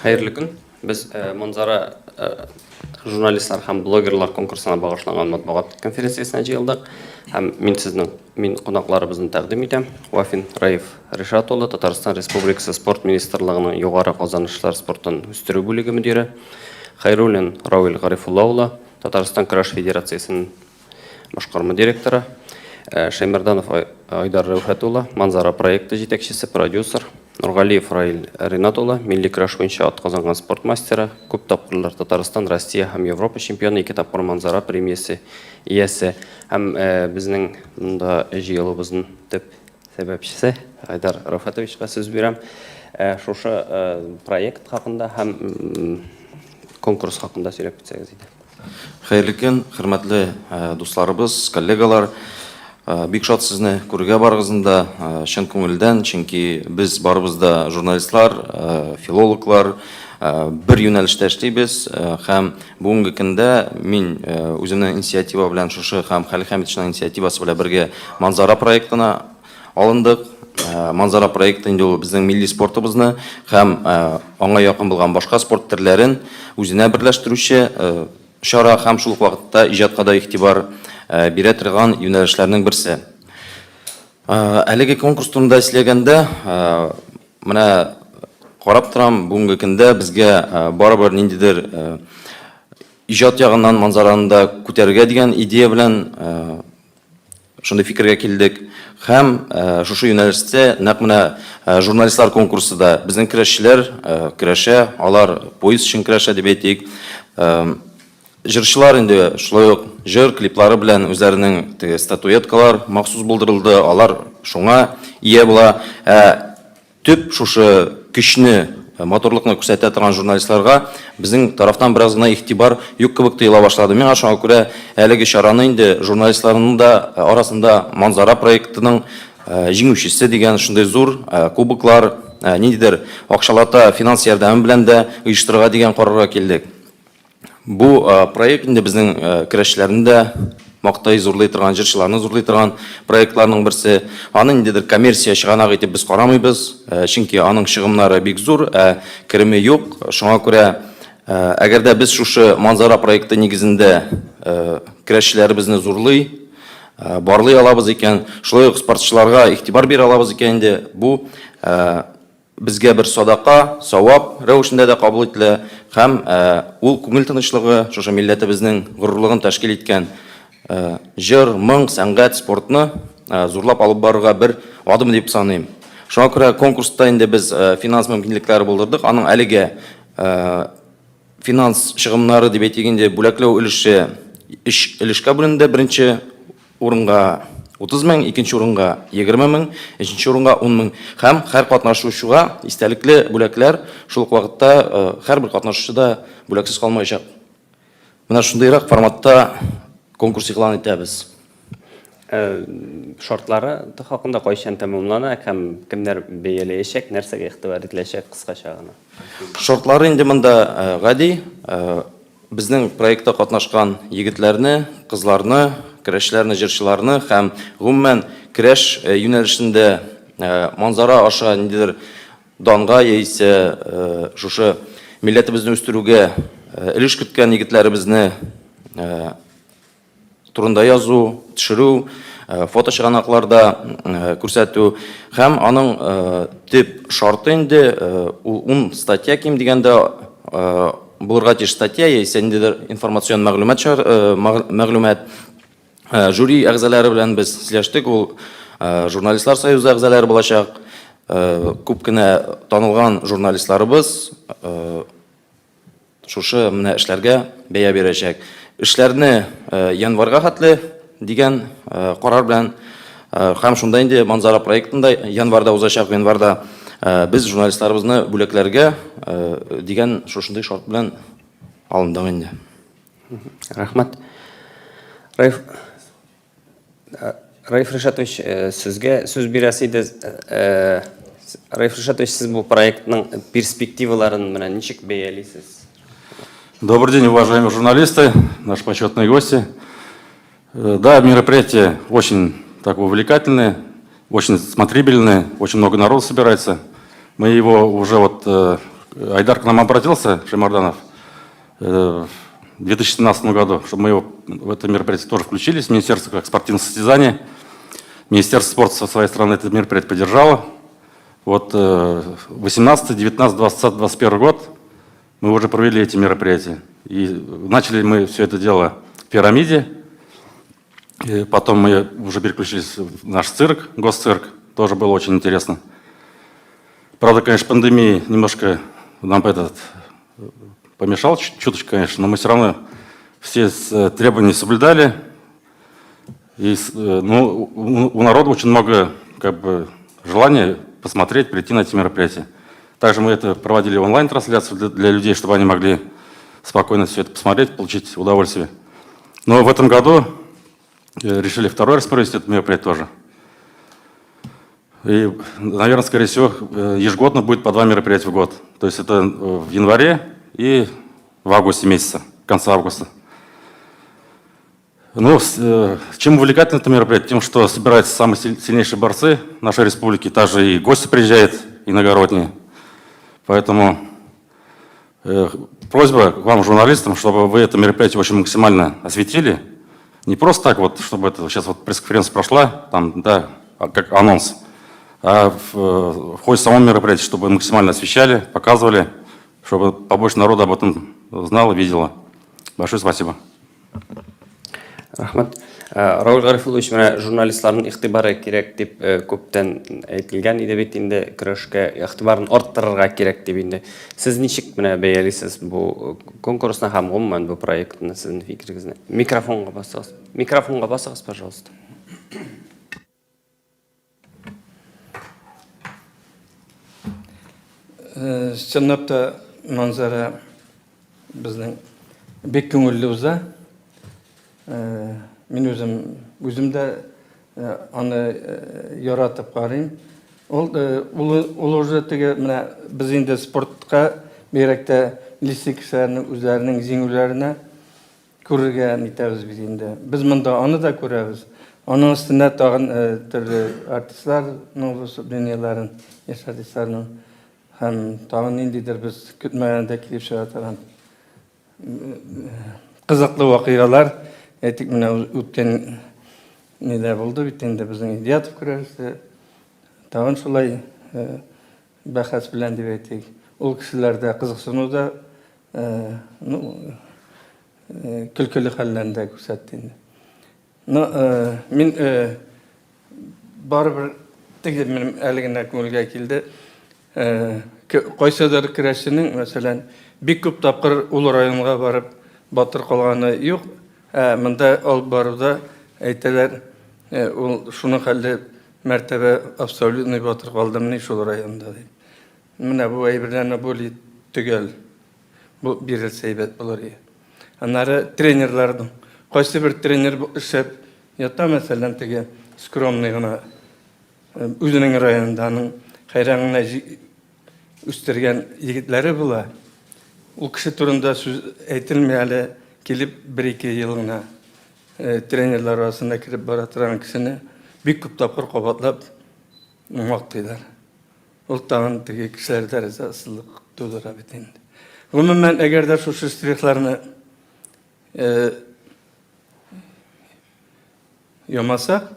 Хәерле көн. Без Манзара журналистлар һәм блогерлар конкурсына багышланган матбугат конференциясенә җыелдык. Һәм мин сезнең мин кунакларыбызны тәкъдим итәм. Вафин Раиф Ришат улы, Татарстан Республикасы Спорт министрлыгының югары казанышлар спортын үстерү бүлеге мөдире. Хәйруллин Равил Гарифулла улы, Татарстан көрәш федерациясенең башкарма директоры. Шәймәрданов Айдар Рәүфәт улы, Манзара проекты җитәкчесе, продюсер. Нургалиев Раил Ринат улы, милли көрәш буенча атказанган спорт мастеры, күп тапкырлар Татарстан, Россия һәм Европа чемпионы, ике тапкыр Манзара премиясе иясе. Һәм безнең монда җыелуыбызның төп сәбәпчесе Айдар Рәүфәтовичка сүз бирәм. Шушы проект хакында һәм конкурс хакында сөйләп китсәгез иде. Хәерле көн, хөрмәтле дусларыбыз, коллегалар. Бик шат сезне күрергә барыгызны да, чын күңелдән, чөнки без барыбыз да журналистлар, филологлар, бер юнәлештә эшлибез һәм бүгенге көндә мин үземнең инициатива белән шушы һәм Хәлил Хәмитовичның инициативасы белән бергә Манзара проектына алындык. Манзара проекты инде ул безнең милли спортыбызны һәм аңа якын булган башка спорт төрләрен үзенә берләштерүче чара һәм шул ук вакытта иҗатка да игътибар бирә торган юнәлешләрнең берсе. Әлеге конкурс турында сөйләгәндә, менә карап торам, бүгенге көндә безгә барыбер ниндидер иҗат ягыннан Манзараны да күтәрергә дигән идея белән шундый фикергә килдек. Һәм шушы юнәлештә нәкъ менә журналистлар конкурсы да безнең көрәшчеләр көрәшә, алар пояс өчен көрәшә дип әйтик. Җырчылар инде шулай ук җыр клиплары белән үзләренең теге статуэткалар махсус булдырылды, алар шуңа ия була. Ә төп шушы көчне, матурлыкны күрсәтә торган журналистларга безнең тарафтан бераз гына игътибар юк кебек тоела башлады. Миңа шуңа күрә әлеге чараны инде журналистларның да арасында Манзара проектының җиңүчесе дигән шундый зур кубоклар, ниндидер акчалата финанс ярдәме белән дә оештырырга дигән карарга килдек. Бу проект инде безнең көрәшчеләрне дә мактый, зурлый торган, җырчыларны зурлый торган проектларның берсе. Аны ниндидер коммерция чыганагы итеп без карамыйбыз, чөнки аның чыгымнары бик зур, ә кереме юк. Шуңа күрә, әгәр дә без шушы Манзара проекты нигезендә көрәшчеләребезне зурлый, барлый алабыз икән, шулай ук спортчыларга игътибар бирә алабыз икән инде, бу безгә бер садака, савап рәвешендә дә кабул ителә һәм ул күңел тынычлыгы, шушы милләтебезнең горурлыгын тәшкил иткән җыр, моң, сәнгать, спортны зурлап алып барырга бер адым дип саныйм. Шуңа күрә конкурста инде без финанс мөмкинлекләре булдырдык. Аның әлегә финанс чыгымнары дип әйтик инде, бүләкләү өлеше өч өлешкә бүленде. Беренче урынга 30 мең, икенче урынга 20 мең, өченче урынга 10 мең. Һәм һәр катнашучыга истәлекле бүләкләр, шул ук вакытта һәрбер катнашучы да бүләксез калмаячак. Менә шундыйрак форматта конкурс игълан итәбез. Шартлары хакында кайчан тәмамлана һәм кемнәр бәяләячәк, нәрсәгә игътибар ителәчәк, кыскача гына? Шартлары инде монда гади. Безнең проектта катнашкан егетләрне, кызларны, көрәшчеләрне, җырчыларны һәм гомумән көрәш юнәлешендә Манзара аша ниндидер данга яисә шушы милләтебезне үстерүгә өлеш керткән егетләребезне турында язу, төшерү, фото чыганакларда күрсәтү һәм аның төп шарты инде ул 10 статья ким дигәндә булырга тиеш статья яисә ниндидер информацион мәгълүмат мәгълүмат. Жюри әгъзалары белән без сөйләштек, ул журналистлар союзы әгъзалары булачак, күп кенә танылган журналистларыбыз шушы менә эшләргә бәя бирәчәк. Эшләрне январьга хәтле дигән карар белән һәм шунда инде Манзара проектында январьда узачак, январьда без журналистларыбызны бүләкләргә дигән шушындый шарт белән алындык инде. Рәхмәт. Раиф Раиф Ришатович, сезгә сүз бирәсе иде. Раиф Ришатович, сез бу проектның перспективаларын менә ничек бәялисез? Добрый день, уважаемые журналисты, наши почетные гости. Да, мероприятие очень так увлекательное, очень смотрибельное, очень много народу собирается. Мы его уже вот Айдар к нам обратился, Шаймарданов, в 2017 году, чтобы мы его в это мероприятие тоже включились, Министерство как спортивных состязаний. Министерство спорта со своей стороны это мероприятие поддержало. Вот 18, 19, 20, 21 год мы уже провели эти мероприятия. И начали мы все это дело в пирамиде. И потом мы уже переключились в наш цирк, госцирк. Тоже было очень интересно. Правда, конечно, пандемия немножко нам этот помешал чуточку, конечно, но мы все равно все требования соблюдали. И, ну, у народа очень много как бы желания посмотреть, прийти на эти мероприятия. Также мы это проводили онлайн-трансляцию для людей, чтобы они могли спокойно все это посмотреть, получить удовольствие. Но в этом году решили второй раз провести это мероприятие тоже. И, наверное, скорее всего, ежегодно будет по два мероприятия в год. То есть это в январе и в августе месяце, в конце августа. Ну, чем увлекательно это мероприятие? Тем, что собираются самые сильнейшие борцы нашей республики, также и гости приезжают иногородние. Поэтому просьба к вам, журналистам, чтобы вы это мероприятие очень максимально осветили. Не просто так вот, чтобы это сейчас вот пресс-конференция прошла, там, да, как анонс, а в ходе самого мероприятия, чтобы максимально освещали, показывали, чтобы побольше народа об этом знало, видело. Большое спасибо. Рәхмәт. Рауль Гарифуллович, менә журналистларның игътибары кирәк дип күптән әйтелгән иде бит инде, көрәшкә игътибарын арттырырга кирәк дип инде. Сез ничек менә бәялисез бу конкурсны һәм гомумән бу проектны, сезнең фикерегезне? Микрофонга басыгыз. Микрофонга басыгыз, пожалуйста. Чынлап та Манзара безнең бик күңелле уза. Мин үзем үзем дә аны яратып карыйм. Ул ул уже теге менә без инде спортка бигрәк тә лицей кешеләренең үзләренең җиңүләренә күрергә нитәбез бит инде. Без монда аны да күрәбез. Аның өстенә тагын төрле артистларның выступлениеләрен, яшь артистларның һәм тагын ниндидер без көтмәгәндә килеп чыга торган кызыклы вакыйгалар. Әйтик, менә үткән нидә булды бит инде безнең Идиятов көрәше. Тагын шулай бәхәс белән дип әйтик. Ул кешеләрдә кызыксыну да, ну, көлкеле хәлләрне дә күрсәтте инде. Но мин барыбер теге минем әле генә күңелгә килде. Кайсыдыр көрәшченең, мәсәлән, бик күп тапкыр ул районга барып батыр калганы юк. Ә монда алып баруда әйтәләр, ул шуның хәлле мәртәбә абсолютный батыр калдымыни шул районда дип. Менә бу әйберләрне более төгәл бу бирелсә әйбәт булыр иде. Аннары тренерларның кайсы бер тренер эшләп ята, мәсәлән, теге скромный гына үзенең районында аның хәйран гына үстергән егетләре була. Ул кеше турында сүз әйтелми әле, килеп бер-ике ел гына тренерлар арасына кереп бара торган кешене бик күп тапкыр кабатлап мактыйлар. Ул тагын теге кешеләрдә ризасызлык тудыра бит инде. Гомумән, әгәр дә шушы штрихларны ямасак,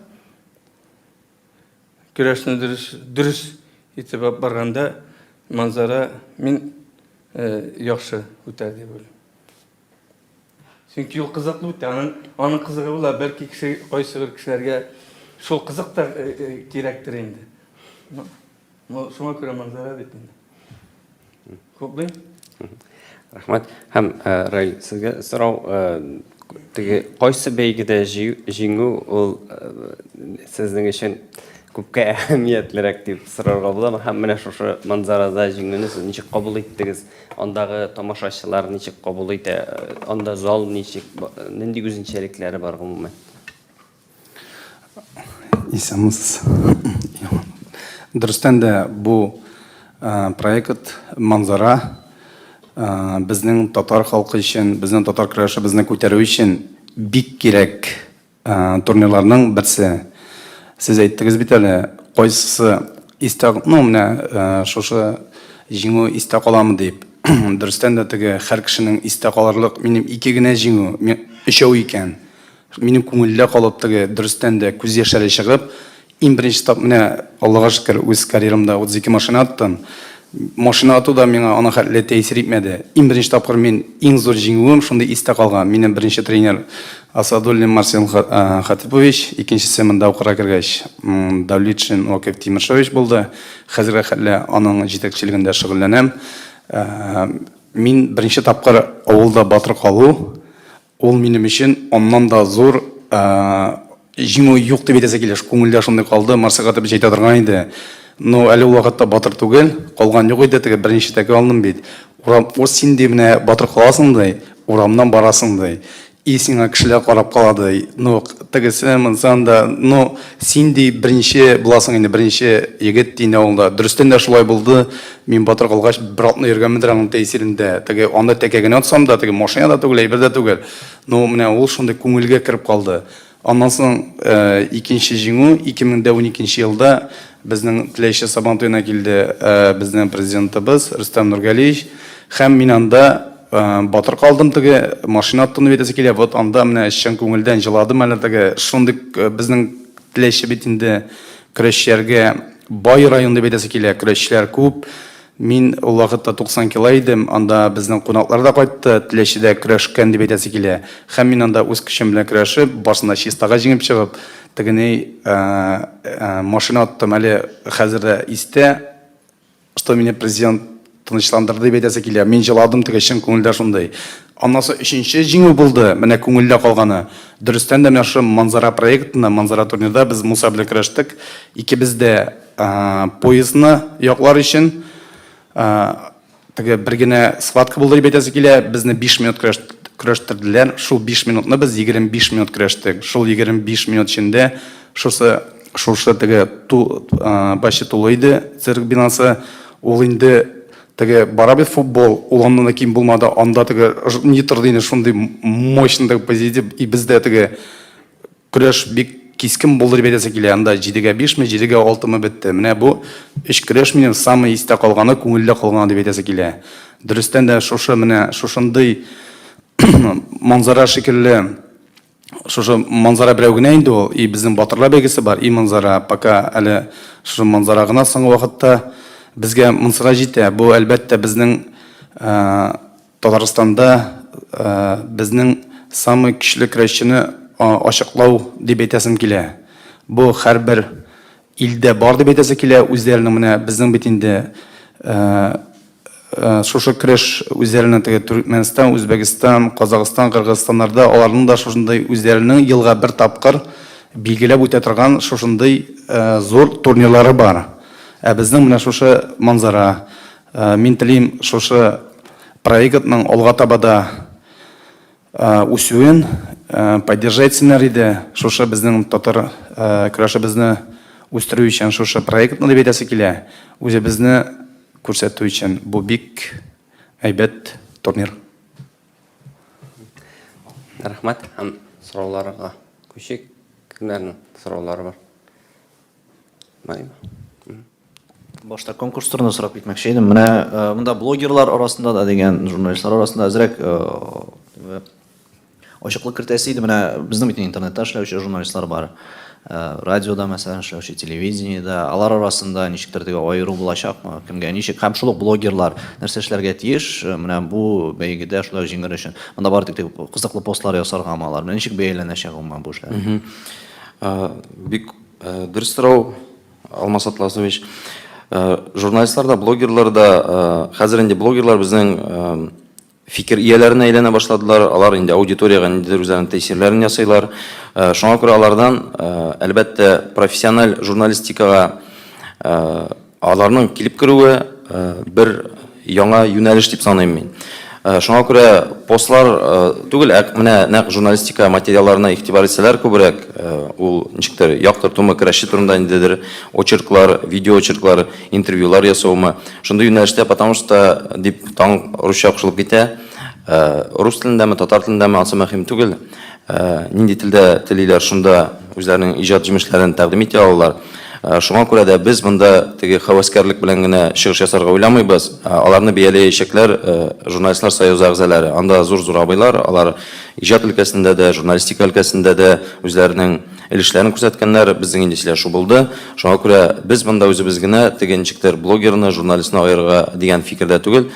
көрәшне дөрес, дөрес итеп алып барганда Манзара мин яхшы үтәр дип уйлыйм. Чөнки ул кызыклы үтә. Аның, аның кызыгы була. Бәлки кеше, кайсы бер кешеләргә шул кызык та кирәктер инде. Ну, шуңа күрә Манзара бит инде. Хуплыйм. Рәхмәт. Һәм, Раил, сезгә сорау, теге кайсы бәйгедә җиңү ул сезнең өчен күпкә әһәмиятлерәк дип сорарга буламы? Һәм менә шушы Манзарада җиңүне сез ничек кабул иттегез? Андагы тамашачылар ничек кабул итә? Анда зал ничек, нинди үзенчәлекләре бар гомумән? Исәнмесез. Дөрестән дә бу проект Манзара безнең татар халкы өчен, безнең татар көрәшебезне күтәрү өчен бик кирәк турнирларның берсе. Сез әйттегез бит әле, кайсысы истә, ну, менә шушы Җиңү истә каламы дип. Дөрестән дә теге һәр кешенең истә калырлык минем ике генә җиңү, өчәү икән. Минем күңелдә калып теге дөрестән дә күз яшьләре чыгып, иң беренче тап менә Аллага шөкер, үз карьерамда 32 машина аттым. Машина ату да миңа аның хәтле тәэсир итмәде. Иң беренче тапкыр мин иң зур җиңүем шундый истә калган. Минем беренче тренер Асадуллин Марсел Хатипович, икенчесе монда укырга кергәч Давлетшин Вакыйф Тимершович булды. Хәзергә хәтле аның җитәкчелегендә шөгыльләнәм. Мин беренче тапкыр авылда батыр калу, ул минем өчен аннан да зур җиңү юк дип әйтәсе килә. Күңелдә шундый калды, Марсел Хатипович әйтә торган иде. Ну, әле ул вакытта батыр түгел, калган юк иде, теге беренче тәкә алдым бит. Урам, син ди менә батыр каласың ди, урамнан барасың ди. И сиңа кешеләр карап кала ди. Ну, тегесе, монысы анда, ну, син ди беренче буласың инде, беренче егет ди инде авылда. Дөрестән дә шулай булды. Мин батыр калгач, бер атна йөргәнмендер аның тәэсирендә. Теге анда тәкә генә отсам да, теге машина да түгел, әйбер дә түгел. Ну, менә ул шундый күңелгә кереп калды. Аннан соң икенче җиңү 2012 елда безнең Теләче Сабантуена килде безнең президентыбыз Рөстәм Нургалиевич. Һәм мин анда батыр калдым теге, машина аттым дип әйтәсе килә. Вот анда менә чын күңелдән җыладым әле теге. Шундый безнең Теләче бит инде көрәшчеләргә бай район дип әйтәсе килә. Көрәшчеләр күп. Мин ул вакытта 90 кило идем, анда безнең кунаклар да кайтты, Теләчедә көрәшкән дип әйтәсе килә. Һәм мин анда үз көчем белән көрәшеп, барысын да чистага җиңеп чыгып, тегене машина аттым. Әле хәзер дә истә, что мине президент тынычландырды дип әйтәсе килә. Мин җыладым теге чын күңелдә шундый. Аннан соң өченче җиңү булды, менә күңелдә калганы. Дөрестән дә менә шушы Манзара проектында, Манзара турнирда без Муса белән көрәштек. Икебез дә Поездны яклар өчен теге бер генә схватка булды дип әйтәсе килә. Безне 5 минут көрәштерделәр. Шул 5 минутны без 25 минут көрәштек. Шул 25 минут эчендә шушы шушы теге ту башы тулы иде цирк бинасы. Ул инде теге бара бит футбол, ул аннан да ким булмады. Анда теге ни торды инде шундый мощный теге позитив. И бездә теге Көрәш бик кискен булды дип әйтәсе килә. Анда җидегә бишме, җидегә алтымы бетте. Менә бу өч көрәш минем самый истә калганы, күңелдә калганы дип әйтәсе килә. Дөрестән дә шушы менә шушындый манзара шикелле шушы манзара берәү генә инде ул, и безнең батырлар бәйгесе бар, и манзара, пока әле шушы манзара гына соңгы вакытта безгә монсыга җитә. Бу, әлбәттә, безнең Татарстанда безнең самый көчле көрәшчене ачыклау дип әйтәсем килә. Бу һәрбер илдә бар дип әйтәсе килә. Үзләренең менә безнең бит инде шушы көрәш үзләренең теге Төркмәнстан, Үзбәкстан, Казахстан, Кыргызстаннарда аларның да шушындый үзләренең елга бер тапкыр билгеләп үтә торган шушындый зур турнирлары бар. Ә безнең менә шушы Манзара. Мин телим шушы проектның алга таба да үсүен, поддержать итсеннәр иде. Шушы безнең татар көрәшебезне үстерү өчен шушы проектны дип әйтәсе килә. Үзебезне күрсәтү өчен бу бик әйбәт турнир. Рәхмәт һәм сорауларга күчик. Кемнәрнең сораулары бар? Башта конкурс турында сорап китмәкче идем. Менә э, монда блогерлар арасында да дигән, журналистлар арасында әзрәк э, ачыклык кертәсе иде. Менә безнең бит интернетта эшләүче журналистлар бар. Э, радиода, мәсәлән, эшләүче, телевидениедә. Алар арасында ничектер теге аеру булачакмы? Кемгә ничек? Һәм шул ук блогерлар нәрсә эшләргә тиеш? Менә бу бәйгедә шулай җиңер өчен. Монда бары тик кызыклы постлар ясаргамы алар? Менә ничек бәяләнәчәк гомумән бу эшләр? Бик дөрес сорау, Алмаз Атласович. Журналистлар да, блогерлар да, хәзер инде блогерлар безнең фикер ияләренә әйләнә башладылар. Алар инде аудиториягә ниндидер үзләренең тәэсирләрен ясыйлар. Шуңа күрә алардан, әлбәттә, профессиональ журналистикага Аларның килеп керүе бер яңа юнәлеш дип саныйм мин. Шуңа күрә постлар түгел, ә менә нәкъ журналистика материалларына игътибар итсәләр күбрәк, ул ничектер яктыртумы, көрәшче турында ниндидер очерклар, видео очерклар, интервьюлар ясаумы, шундый юнәлештә, потому что дип таң русча кушылып китә, рус телендәме, татар телендәме, ансы мөһим түгел. Нинди телдә телиләр, шунда үзләренең иҗат җимешләрен тәкъдим итә алалар. Шуңа күрә дә без монда теге һәвәскәрлек белән генә чыгыш ясарга уйламыйбыз. Аларны бәяләячәкләр Журналистлар союзы әгъзалары. Анда зур-зур абыйлар, алар иҗат өлкәсендә дә, журналистика өлкәсендә дә үзләренең өлешләрен күрсәткәннәр. Безнең инде сөйләшү булды. Шуңа күрә без монда үзебез генә теге ничектер блогерны, журналистны аерырга дигән фикердә түгел.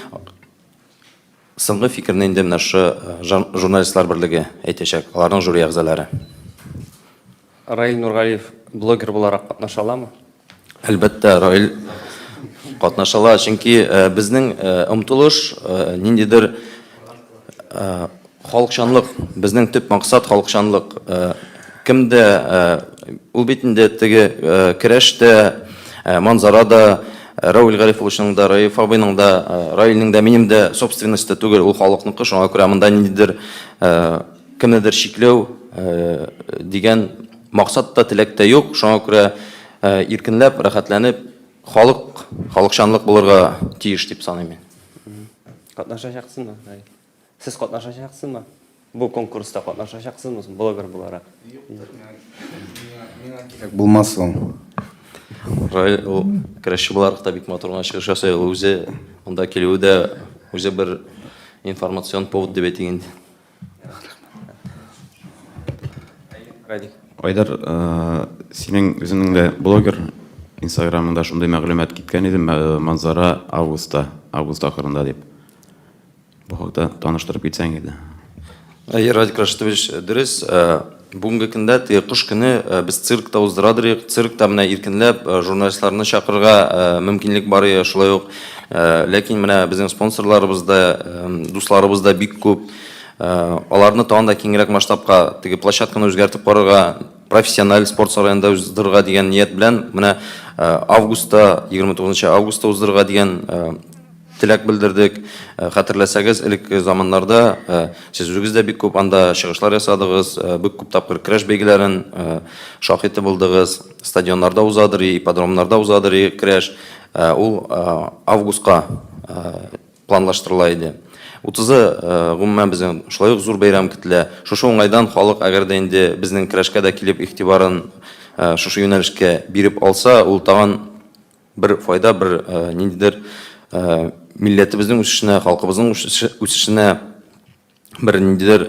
Соңгы фикерне инде менә шушы Журналистлар берлеге әйтәчәк, аларның жюри әгъзалары. Раил Нургалиев блогер буларак катнаша аламы? Әлбәттә, Раил катнаша ала, чөнки безнең омтылыш ниндидер халыкчанлык, безнең төп максат халыкчанлык. Кем дә ул бит инде теге көрәш тә, манзара да, Равил Гарифулловичның да, Раиф абыйның да, Раилнең дә, минем дә собственностьта түгел, ул халыкныкы, шуңа күрә монда ниндидер кемнедер чикләү дигән максат та, теләк тә юк. Шуңа күрә иркенләп, рәхәтләнеп, халык, халыкчанлык булырга тиеш дип саныйм мин. Катнашачаксызмы, Раил? Сез катнашачаксызмы? Бу конкурста катнашачаксызмы соң, блогер буларак? Миңа кирәк булмас ул. Раил ул көрәшче буларак та бик матур гына чыгыш ясый. Ул үзе монда килүе дә үзе бер информацион повод дип әйтик инде. Радик. Айдар, синең үзеңнең дә блогер инстаграмыңда шундый мәгълүмат киткән иде, Манзара августта, август ахырында дип. Бу хакта таныштырып китсәң иде. Әйе, Радик Рашитович, дөрес. Бүгенге көндә теге кыш көне без циркта уздырадыр идек. Циркта менә иркенләп журналистларны чакырырга мөмкинлек бар иде, шулай ук. Ләкин менә безнең спонсорларыбыз да, дусларыбыз да бик күп. Аларны тагын да киңрәк масштабка, теге площадканы үзгәртеп карарга, профессиональ спорт сараенда уздырырга дигән ният белән менә августта, 29 августта уздырырга дигән теләк белдердек. Хәтерләсәгез, элекке заманнарда сез үзегез дә бик күп анда чыгышлар ясадыгыз, бик күп тапкыр көрәш бәйгеләрен шаһиты булдыгыз. Стадионнарда узадыр, ипподромнарда узадыр көрәш. Ул августка планлаштырыла иде. 30-ы гомумән безнең шулай ук зур бәйрәм көтелә. Шушы уңайдан халык әгәр дә инде безнең көрәшкә дә килеп игътибарын шушы юнәлешкә биреп алса, ул тагын Бер файда, бер ниндидер милләтебезнең үсешенә, халкыбызның үсешенә бер ниндидер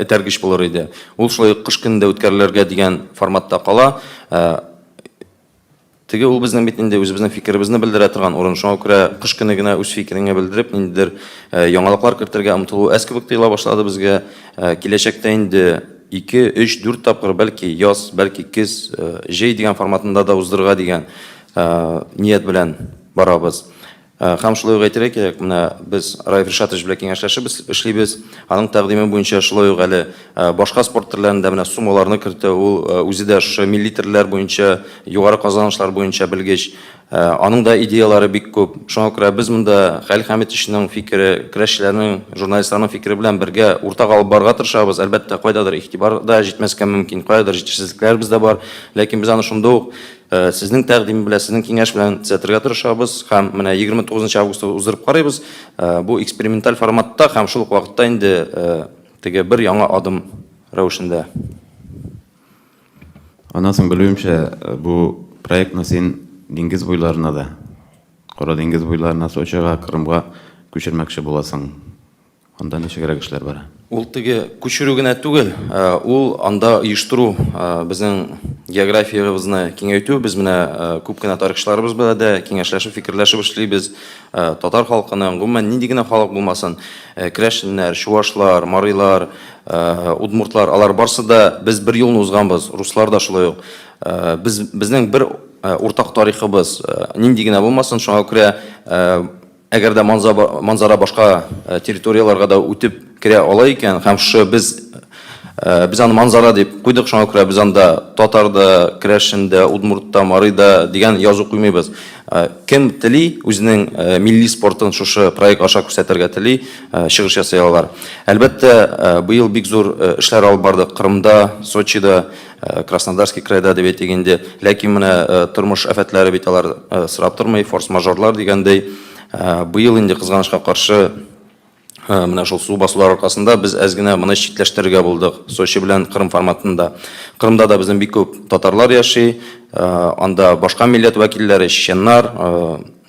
этәргеч булыр иде. Ул шулай ук кыш көнендә үткәрелергә дигән форматта кала. Теге ул безнең бит инде үзебезнең фикеребезне белдерә торган урын. Шуңа күрә кыш көне генә үз фикереңне белдереп, ниндидер яңалыклар кертергә омтылу әз кебек тоела башлады безгә. Киләчәктә инде 2, 3, 4 тапкыр, бәлки яз, бәлки көз, җәй дигән форматында да уздырырга дигән ният белән барабыз. Һәм шулай ук әйтергә кирәк, менә без Раиф Ришатович белән киңәшләшеп эшлибез. Аның тәкъдиме буенча шулай ук әле башка спорт төрләрендә менә сумоларны кертү, ул үзе дә шушы милли төрләр буенча, югары казанышлар буенча белгеч. Аның да идеяләре бик күп. Шуңа күрә без монда Хәлил Хәмитовичның фикере, көрәшчеләрнең, журналистларның фикере белән бергә уртак алып барырга тырышабыз. Әлбәттә, кайдадыр игътибар да җитмәскә мөмкин, каядыр җитешсезлекләребез дә бар. Ләкин без аны шунда ук сезнең тәкъдим белән, сезнең киңәш белән төзәтергә тырышабыз һәм менә 29 августта уздырып карыйбыз. Бу эксперименталь форматта һәм шул ук вакытта инде теге бер яңа адым рәвешендә. Аннан соң, белүемчә, бу проектны син диңгез буйларына да, Кара диңгез буйларына, Сочига, Крымга күчермәкче буласың. Анда ничегрәк эшләр бара? Ул теге күчерү генә түгел, ул анда оештыру, безнең географиябезне киңәйтү. Без менә күп кенә тарихчыларыбыз белән дә киңәшләшеп, фикерләшеп эшлибез. Татар халкының, гомумән, нинди генә халык булмасын, керәшеннәр, чувашлар, марилар, удмуртлар, алар барсы да без бер юлны узганбыз, руслар да шулай ук. Без, безнең бер уртак тарихыбыз, нинди генә булмасын, шуңа күрә Әгәр дә Манзара башка территорияләргә дә үтеп керә ала икән, һәм шушы без без аны Манзара дип куйдык, шуңа күрә без анда татар да, керәшен дә, удмурт та, марый да дигән язу куймыйбыз. Кем тели, үзенең милли спортын шушы проект аша күрсәтергә тели, чыгыш ясый алалар. Әлбәттә, быел бик зур эшләр алып бардык Кырымда, Сочида, Краснодарский крайда дип әйтик инде. Ләкин менә тормыш афәтләре бит алар сорап тормый, форс-мажорлар дигәндәй. Быел инде кызганычка каршы Менә шул су басулар аркасында без әз генә моны читләштерергә булдык. Сочи белән Кырым форматында. Кырымда да безнең бик күп татарлар яши. Анда башка милләт вәкилләре, чеченнар,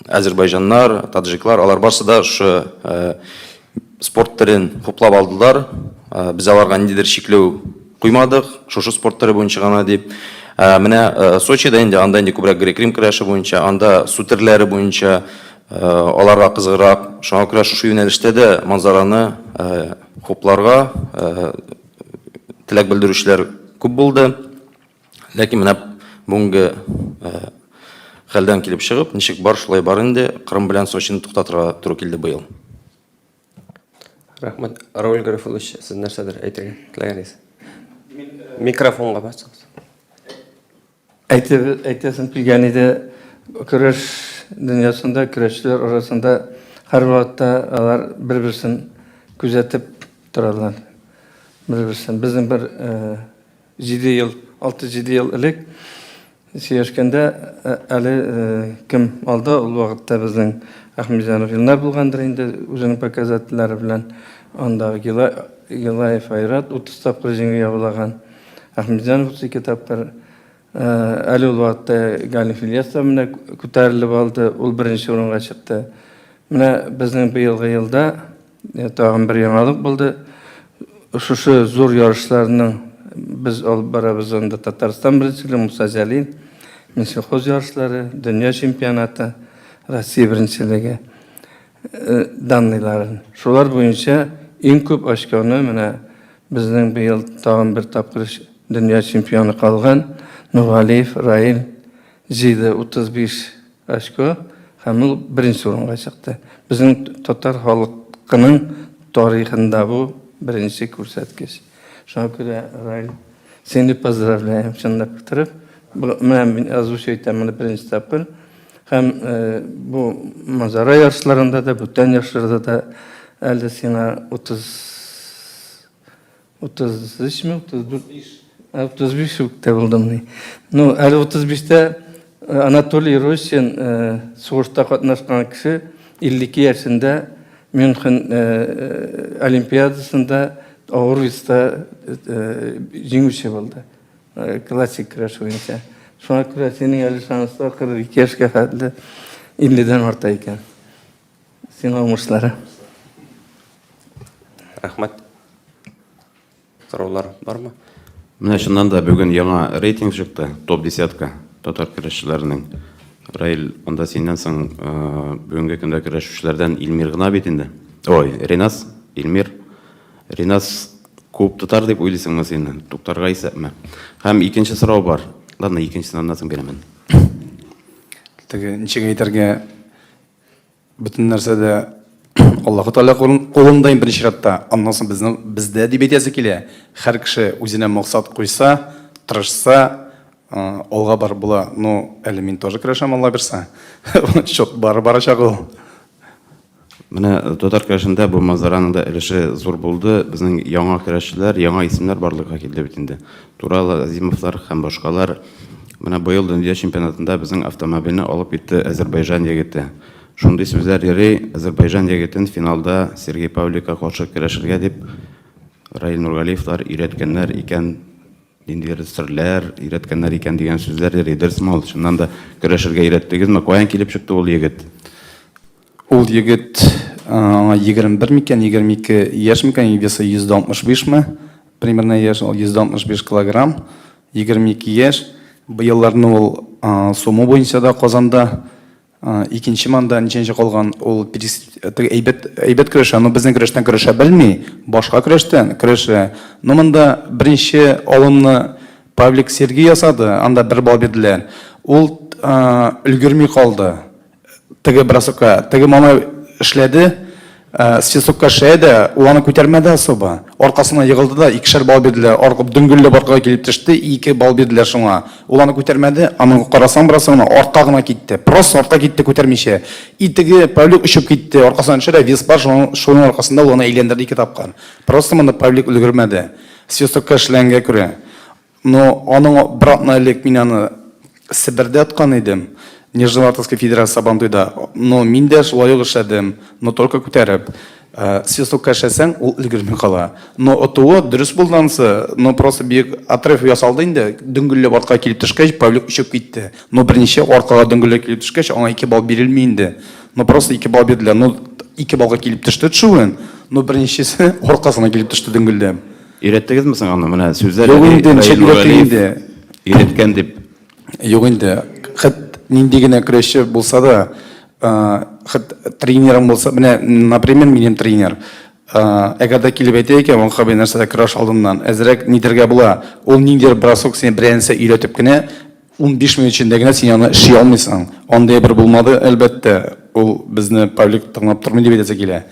әзербайҗаннар, таджиклар, алар барсы да шушы спорт төрен хуплап алдылар. Без аларга ниндидер чикләү куймадык, шушы спорт төре буенча гына дип. Менә Сочида инде анда инде күбрәк грек-рим көрәше буенча, анда су төрләре буенча аларга кызыграк. Шуңа күрә шушы юнәлештә дә Манзараны хупларга теләк белдерүчеләр күп булды. Ләкин менә бүгенге хәлдән килеп чыгып, ничек бар, шулай бар инде, Кырым белән Сочины туктатырга туры килде быел. Рәхмәт. Равил Гарифуллович, сез нәрсәдер әйтергә теләгән идегез? Микрофонга басыгыз. Әйтеп, әйтәсем килгән иде, көрәш дөньясында, көрәшчеләр арасында һәрвакытта алар бер-берсен күзәтеп торалар. Бер-берсен. Безнең бер 7 ел, 6-7 ел элек сөйләшкәндә әле кем алды, ул вакытта безнең Әхмәтҗанов Илнар булгандыр инде, үзенең показательләре белән. Анда Гилаев Айрат 30 тапкыр җиңү яулаган, Әхмәтҗанов 32 тапкыр. Әле ул вакытта Галиф Ильяс та менә күтәрелеп алды, ул беренче урынга чыкты. Менә безнең быелгы елда Тагын бер яңалык булды. Шушы зур ярышларның без алып барабыз анда Татарстан беренчелеге, Муса Җәлил, Минсельхоз ярышлары, дөнья чемпионаты, Россия беренчелеге данныйларын. Шулар буенча иң күп очконы менә безнең быел тагын бер тапкыр дөнья чемпионы калган Нургалиев Раил җыйды 35 Очко һәм ул беренче урынга чыкты. Безнең татар халкының тарихында бу беренче күрсәткеч. Шуңа күрә, Раил, сине поздравляем, чынлап торып. Менә мин озвучивать итәм моны беренче тапкыр. Һәм бу Манзара ярышларында да, бүтән ярышларда да әле сиңа 30 33 ме, 34? 35 үк тә булдымни. Ну, әле 35-тә Анатолий Рощин сугышта катнашкан кеше 52 яшендә Мюнхен Олимпиадасында авыр веста җиңүче булды. Классик көрәш буенча. Шуңа күрә синең әле шанслар 42 яшькә хәтле 50-дән арта икән. Сиңа уңышлар. Рәхмәт. Сораулар бармы? Менә чыннан да бүген яңа рейтинг чыкты, топ десятка татар көрәшчеләренең. Раил, анда синнән соң бүгенге көндә көрәшүчеләрдән Илмир гына бит инде. Ой, Ринас, Илмир. Ринас куып тотар дип уйлыйсыңмы син? Туктарга исәпме? Һәм икенче сорау бар. Ладно, икенчесен аннан соң бирәмен. Теге ничек әйтергә, Бөтен нәрсә дә Аллаһы Тәгалә кулында иң беренче чиратта. Аннан соң безнең бездә дип әйтәсе килә. Һәр кеше үзенә максат куйса, тырышса, алга барып була. Ну, әле мин тоже көрәшәм, Алла бирсә. Счет бар барачак ул. Менә татар көрәшендә бу манзараның да өлеше зур булды. Безнең яңа көрәшчеләр, яңа исемнәр барлыкка килде бит инде. Турал Азимовлар һәм башкалар. Менә быел дөнья чемпионатында безнең автомобильне алып китте Әзербайҗан егете. Шундый сүзләр йөри, Әзербайҗан егетен финалда Сергей Павликка каршы көрәшергә дип Раил Нургалиевлар өйрәткәннәр икән, ниндидер серләр өйрәткәннәр икән дигән сүзләр йөри. Дөресме ул? Чыннан да көрәшергә өйрәттегезме? Каян килеп чыкты ул егет? Ул егет аңа 21 микән, 22 яшь микән, весы 165 ме, примерно яшь, ул 165 килограмм, 22 яшь. Быелларны ул сумо буенча да Казанда икенче манда ничәнче калган, ул теге әйбәт, әйбәт көрәшә, но безнең көрәштән көрәшә белми, башка көрәштән көрәшә. Но монда беренче алымны Павлик Сергей ясады, анда бер балл бирделәр. Ул өлгерми калды. Теге бросокка, теге малай эшләде, свисокка эшләде дә, ул аны күтәрмәде особо. Аркасына егылды да, икешәр балл бирделәр. Аркып дөңгелләп аркага килеп төште, ике балл бирделәр шуңа. Ул аны күтәрмәде, аның карасаң бросогына артка гына китте. Просто артка китте күтәрмичә. И теге Павлик очып китте, аркасына төшә дә, вес бар, шуның, шуның аркасында ул аны әйләндерде ике тапкыр. Просто монда Павлик өлгермәде. Свистокка эшләгәнгә күрә. Но аның бер атна элек мин аны Себердә откан идем. Нижневартовский федераль Сабантуйда. Но мин дә шулай ук эшләдем, но только күтәреп. Свистокка эшләсәң, ул өлгерми кала. Но отуы дөрес булды анысы, но просто биек отрыв ясалды инде, дөңгелләп артка килеп төшкәч, Павлик очып китте. Но берничә аркага дөңгелләп килеп төшкәч, аңа ике балл бирелми инде. Но просто ике балл бирделәр. Но ике баллга килеп төште төшүен, но беренчесе аркасына килеп төште дөңгелләп. Өйрәттегезме соң аны? Менә сүзләр Юк инде, ничек өйрәтик инде? Өйрәткән дип. Юк инде, хет нинди генә көрәшче булса да, хет тренерың булса, менә, например, минем тренер, әгәр дә килеп әйтә икән, Ванха абый, нәрсә көрәш алдыннан, әзрәк нидергә була, ул ниндидер бросок сине берәр нәрсә өйрәтеп кенә, 15 минут эчендә генә син аны эшли алмыйсың. Андый әйбер булмады, әлбәттә, ул безне Павлик тыңлап тормый дип әйтәсе килә.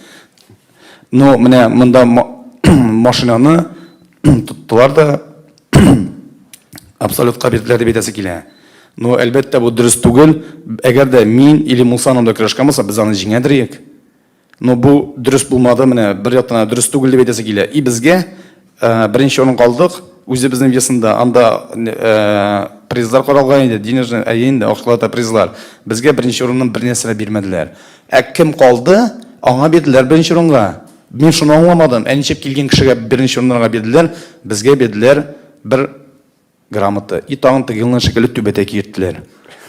Но менә монда машинаны тоттылар да абсолютка бирделәр дип әйтәсе килә. Но, әлбәттә, бу дөрес түгел. Әгәр дә мин или Муса анда көрәшкән булса, без аны җиңәдер идек. Но бу дөрес булмады, менә бер яктан дөрес түгел дип әйтәсе килә. И безгә беренче урын калдык, үзебезнең весында анда призлар каралган иде, денежный, әйе инде, акчалата призлар. Безгә беренче урыннан бер нәрсә дә бирмәделәр. Ә кем калды, аңа бирделәр беренче урынга. Мин шуны аңламадым. Ә ничек килгән кешегә беренче урыннарга бирделәр, безгә бирделәр бер грамота. И тагын теге елның шикелле түбәтәй киерттеләр.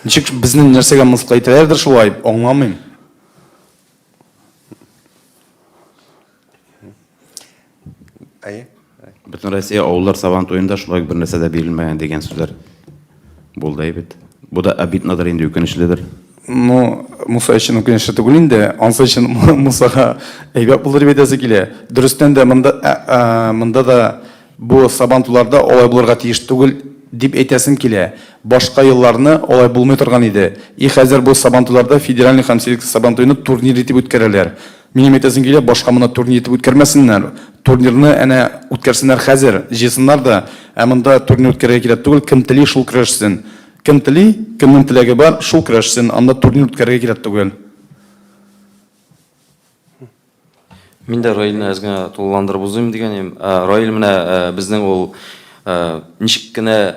Ничек безне нәрсәгә мыскыл итәләрдер шулай, аңламыйм. Әйе. Бөтен Россия авыллар сабан туенда шулай бер нәрсә дә бирелмәгән дигән сүзләр булды бит. Бу да обиднодыр инде, үкенечледер. Ну, Муса өчен үкенечле түгел инде. Ансы өчен Мусага әйбәт булды дип әйтәсе килә. Дөрестән дә монда монда да бу сабантуйларда алай булырга тиеш түгел дип әйтәсем килә. Башка елларны алай булмый торган иде. И хәзер бу сабантуйларда федеральный һәм селекция сабантуйны турнир итеп үткәрәләр. Минем әйтәсем килә, башка моны турнир итеп үткәрмәсеннәр. Турнирны әнә үткәрсеннәр хәзер, җыйсыннар да. Ә монда турнир үткәрергә кирәк түгел, кем тели, шул көрәшсен. Кем тели, кемнең теләге бар, шул көрәшсен. Анда турнир үткәрергә кирәк түгел. Мин дә Раилне әз генә тулыландырып узыйм дигән идем. Раил менә безнең ул ничек кенә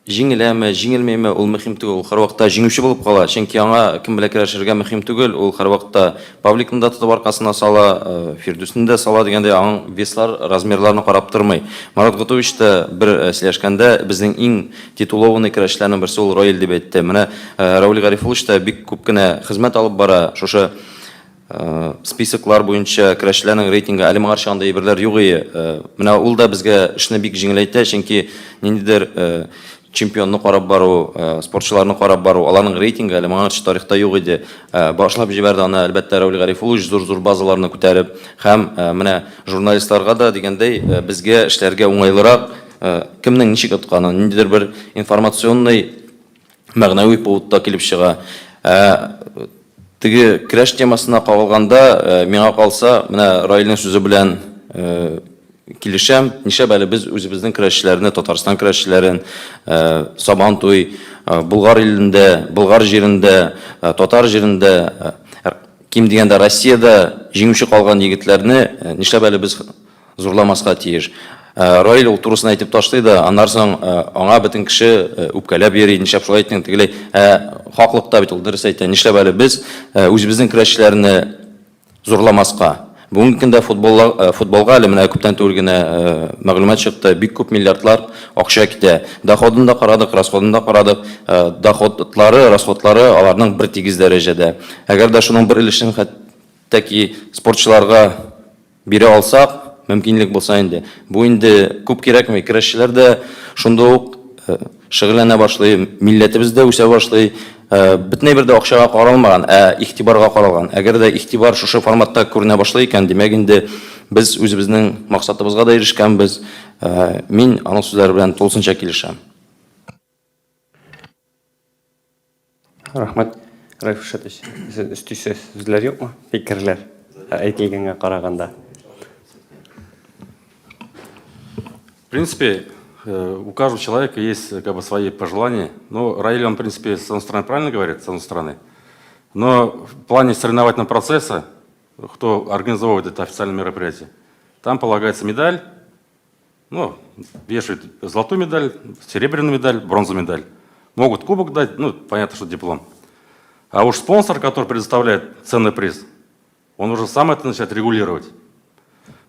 җиңеләме, җиңелмиме, ул мөһим түгел. Ул һәрвакытта җиңүче булып кала. Чөнки аңа кем белән көрәшергә мөһим түгел. Ул һәрвакытта Павликны да тотып аркасына сала, Фирдүсне дә сала дигәндәй, аның веслар, размерларны карап тормый. Марат Готович та бер сөйләшкәндә, безнең иң титулованный көрәшчеләрнең берсе ул Раил дип әйтте. Менә Равил Гарифуллович та бик күп кенә хезмәт алып бара. Шушы списоклар буенча көрәшчеләрнең рейтингы, әле моңарчы андый әйберләр юк ие. Менә ул да безгә эшне бик җиңеләйтә, чөнки ниндидер чемпионны карап бару, спортчыларны карап бару, аларның рейтингы әле моңарчы тарихта юк иде. Башлап җибәрде аны, әлбәттә, Равил Гарифуллович зур-зур базаларны күтәреп һәм менә журналистларга да дигәндәй, безгә эшләргә уңайлырак, кемнең ничек отканын, ниндидер бер информационный мәгънәви повод та килеп чыга. Ә теге көрәш темасына кагылганда, миңа калса, менә Раилнең сүзе белән килешәм. Нишләп әле без үзебезнең көрәшчеләрне, Татарстан көрәшчеләрен, Сабантуй, Болгар илендә, Болгар җирендә, татар җирендә, ким дигәндә Россиядә җиңүче калган егетләрне нишләп әле без зурламаска тиеш. Раил ул турысын әйтеп ташлый да, аннан соң аңа бөтен кеше үпкәләп йөри, нишләп шулай әйттең, тегеләй. Ә хаклыкта бит ул дөрес әйтә. Нишләп әле без үзебезнең көрәшчеләрне зурламаска? Бүгенге көндә футболга әле менә күптән түгел генә мәгълүмат чыкты, бик күп миллиардлар акча китә. Доходын да карадык, расходын да карадык. Доходлары, расходлары аларның бер тигез дәрәҗәдә. Әгәр дә шуның бер өлешен хәтта ки спортчыларга бирә алсак, мөмкинлек булса инде. Бу инде күп кирәкми. Көрәшчеләр дә шунда ук шөгыльләнә башлый, милләтебез дә үсә башлый. Бөтен әйбер дә акчага каралмаган, ә игътибарга каралган. Әгәр дә игътибар шушы форматта күренә башлый икән, димәк инде без үзебезнең максатыбызга да ирешкәнбез. Мин аның сүзләре белән тулысынча килешәм. Рәхмәт, Райф Шатович. Сез өстисе сүзләр юкмы? Фикерләр әйтелгәнгә караганда. В принципе, у каждого человека есть как бы свои пожелания. Ну, Раиль, он, в принципе, с одной стороны правильно говорит, с одной стороны. Но в плане соревновательного процесса, кто организовывает это официальное мероприятие, там полагается медаль, ну, вешают золотую медаль, серебряную медаль, бронзовую медаль. Могут кубок дать, ну, понятно, что диплом. А уж спонсор, который предоставляет ценный приз, он уже сам это начинает регулировать.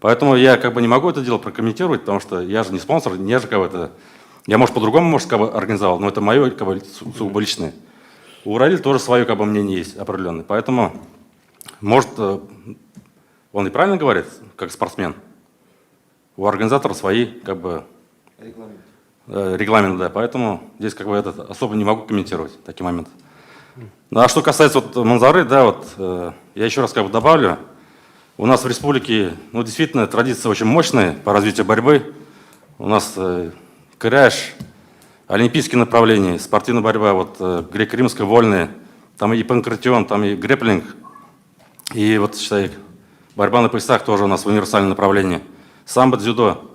Поэтому я как бы не могу это дело прокомментировать, потому что я же не спонсор, не же как бы это... Я, может, по-другому, может, как бы организовал, но это мое как бы сугубо личное. У Раиля тоже свое как бы мнение есть определенное. Поэтому, может, он и правильно говорит, как спортсмен. У организатора свои как бы регламент, да, поэтому здесь как бы этот особо не могу комментировать такие моменты. Ну, а что касается вот Манзары, да, вот я еще раз как бы добавлю, у нас в республике, ну, действительно, традиции очень мощные по развитию борьбы. У нас кряж, олимпийские направления, спортивная борьба, вот греко-римская, вольная, там и панкратион, там и грэпплинг, и вот, считай, борьба на поясах тоже у нас в универсальном направлении. Самбо, дзюдо.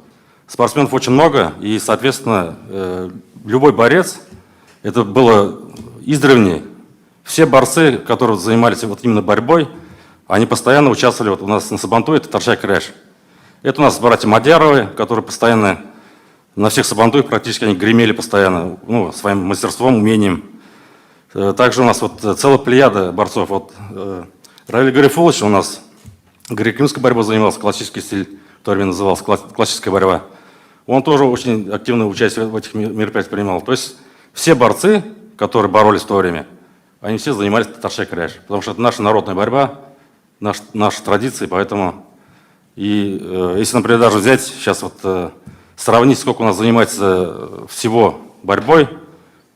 Спортсменов очень много, и, соответственно, любой борец, это было издревле, все борцы, которые занимались вот именно борьбой, они постоянно участвовали вот у нас на Сабантуе, это Татарча көрәш. Это у нас братья Мадяровы, которые постоянно на всех Сабантуях практически они гремели постоянно, ну, своим мастерством, умением. Также у нас вот целая плеяда борцов. Вот Равиль Гарифуллович у нас греко-римской борьбой занимался, классический стиль, в то время назывался классическая борьба. Он тоже очень активное участие в этих мероприятиях принимал. То есть все борцы, которые боролись в то время, они все занимались татарча көрәш, потому что это наша народная борьба, наши традиции, поэтому и если, например, даже взять сейчас вот сравнить, сколько у нас занимается всего борьбой,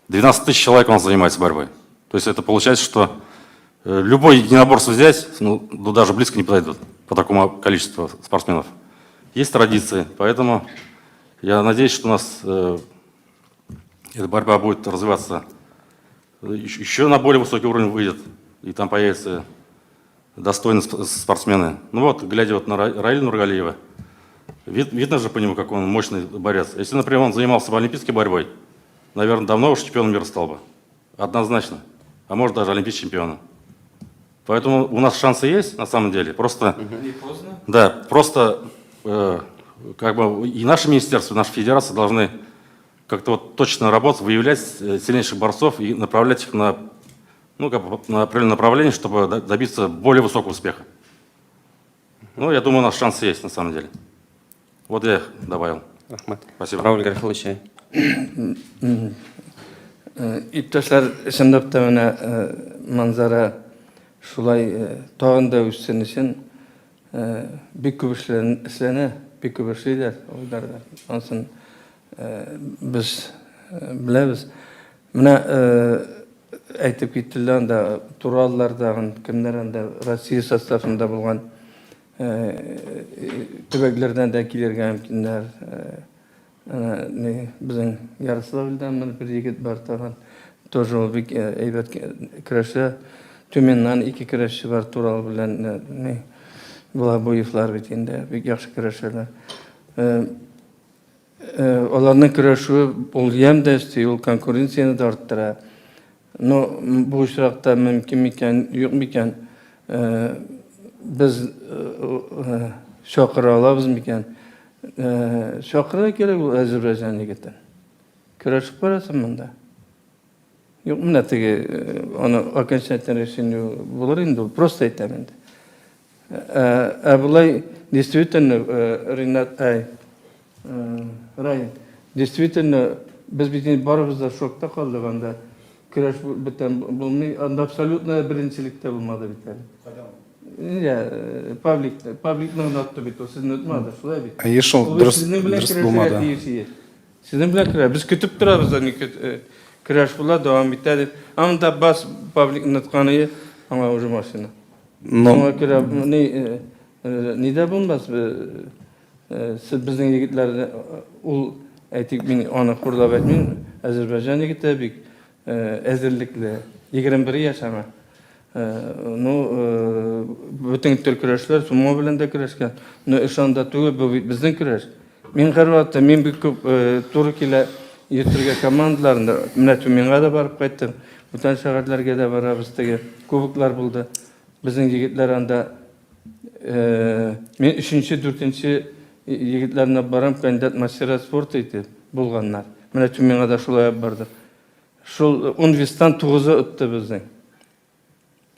12 тысяч человек у нас занимается борьбой. То есть это получается, что любой единоборство взять, ну, даже близко не подойдут по такому количеству спортсменов. Есть традиции, поэтому я надеюсь, что у нас эта борьба будет развиваться еще на более высокий уровень выйдет, и там появятся достойные спортсмены. Ну вот, глядя вот на Раиля Нургалиева, видно же по нему, как он мощный борец. Если, например, он занимался бы олимпийской борьбой, наверное, давно уж чемпионом мира стал бы. Однозначно. А может, даже олимпийским чемпионом. Поэтому у нас шансы есть, на самом деле. Просто, Не поздно. Да, просто как бы и наше министерство, и наша федерация должны как-то вот точно работать, выявлять сильнейших борцов и направлять их на, ну, как бы на определенное направление, чтобы добиться более высокого успеха. Ну, я думаю, у нас шансы есть на самом деле. Вот я их добавил. Рәхмәт. Спасибо. Равиль Гарифуллович. Иптәшләр, чынлап та менә Манзара шулай тагын да үссен өчен бик күп эшләнә, бик күп эшлиләр аларда. Ансын без беләбез. Менә әйтеп киттеләр анда Тураллардагы кемнәр анда Россия составында булган төбәкләрдән дә килергә мөмкиннәр. Әнә, безнең Ярославльдән менә бер егет бар тагын. Тоже ул бик әйбәт көрәшә. Төмәннән ике көрәшче бар, Турал белән ни Балабуевлар бит инде бик яхшы көрәшәләр. Аларның көрәшүе ул ямь дә өсти, ул конкуренцияне дә арттыра. Но бу очракта мөмкин микән, юк микән, без чакыра алабыз микән? Чакырырга кирәк ул Азәрбайҗан егетен. Көрәшеп карасын монда. Юк, менә теге аны окончательно решение булыр инде ул, просто әйтәм инде. Ә болай действительно, Ринат, әй, Рай, действительно, без бит инде барыбыз да шокта калдык анда. Көрәш бөтен булмый, анда абсолютно беренчелек тә булмады бит әле. Нигә, Павлик, Павликны гына отты бит ул, сезне отмады, шулай бит? Әйе шул, Ул бит дөрес, сезнең белән дөрес көрәшергә булмады. тиеш иде. Сезнең белән көрәш, без көтеп торабыз, аны көрәш була, дәвам итә дип. Анда бас Павликны откан иде, аңа уже машина. Но Шуңа күрә ни, ни дә булмас, сез безнең егетләрне, ул, әйтик, мин аны хурлап әйтмим, Азәрбайҗан егете бик әзерлекле, 21 яшь аңа. Ну, бөтен төр көрәшләр, сумо белән дә көрәшкән. Но эш анда түгел, бу бит безнең көрәш. Мин һәрвакытта, мин бик күп туры килә йөртергә командаларында. Менә Тюменьга да барып кайттым. Бүтән шәһәрләргә дә барабыз, теге кубоклар булды. Безнең егетләр анда, мин өченче, дүртенче егетләрне барам, кандидат мастера спорта итеп булганнар. Менә Тюменьга да шулай алып бардык. Шул 10 вестан 9-ы отты безнең.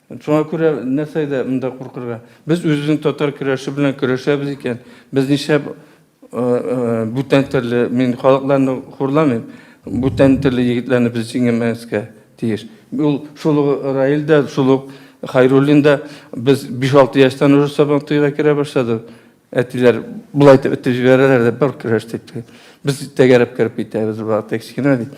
Шуңа күрә нәрсәгә монда куркырга? Без үзебезнең татар көрәше белән көрәшәбез икән, без нишләп бүтән төрле, мин халыкларны хурламыйм, бүтән төрле егетләрне без җиңмәскә тиеш. Ул шул ук Раил дә, шул ук Хайруллин да без 5-6 яшьтән уже Сабантуйга керә башладык. Әтиләр болай итеп этеп җибәрәләр дә бер көрәш дип. Без тәгәрәп кереп китәбез бу вакытта кечкенә бит.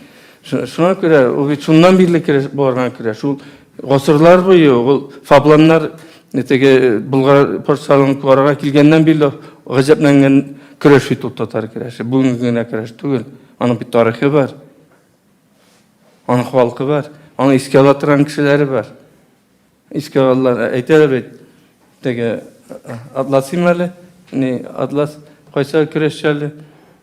Шуңа күрә ул бит шуннан бирле көрәш барган көрәш. Ул гасырлар буе ул фабланнар теге Болгар патшалыгын карарга килгәннән бирле гаҗәпләнгән көрәш бит ул татар көрәше. Бүгенге генә көрәш түгел. Аның бит тарихы бар. Аның халкы бар. Аны искә ала торган кешеләре бар. Искә алалар, әйтәләр бит, теге Атласым әле, ни Атлас кайсы көрәшче әле,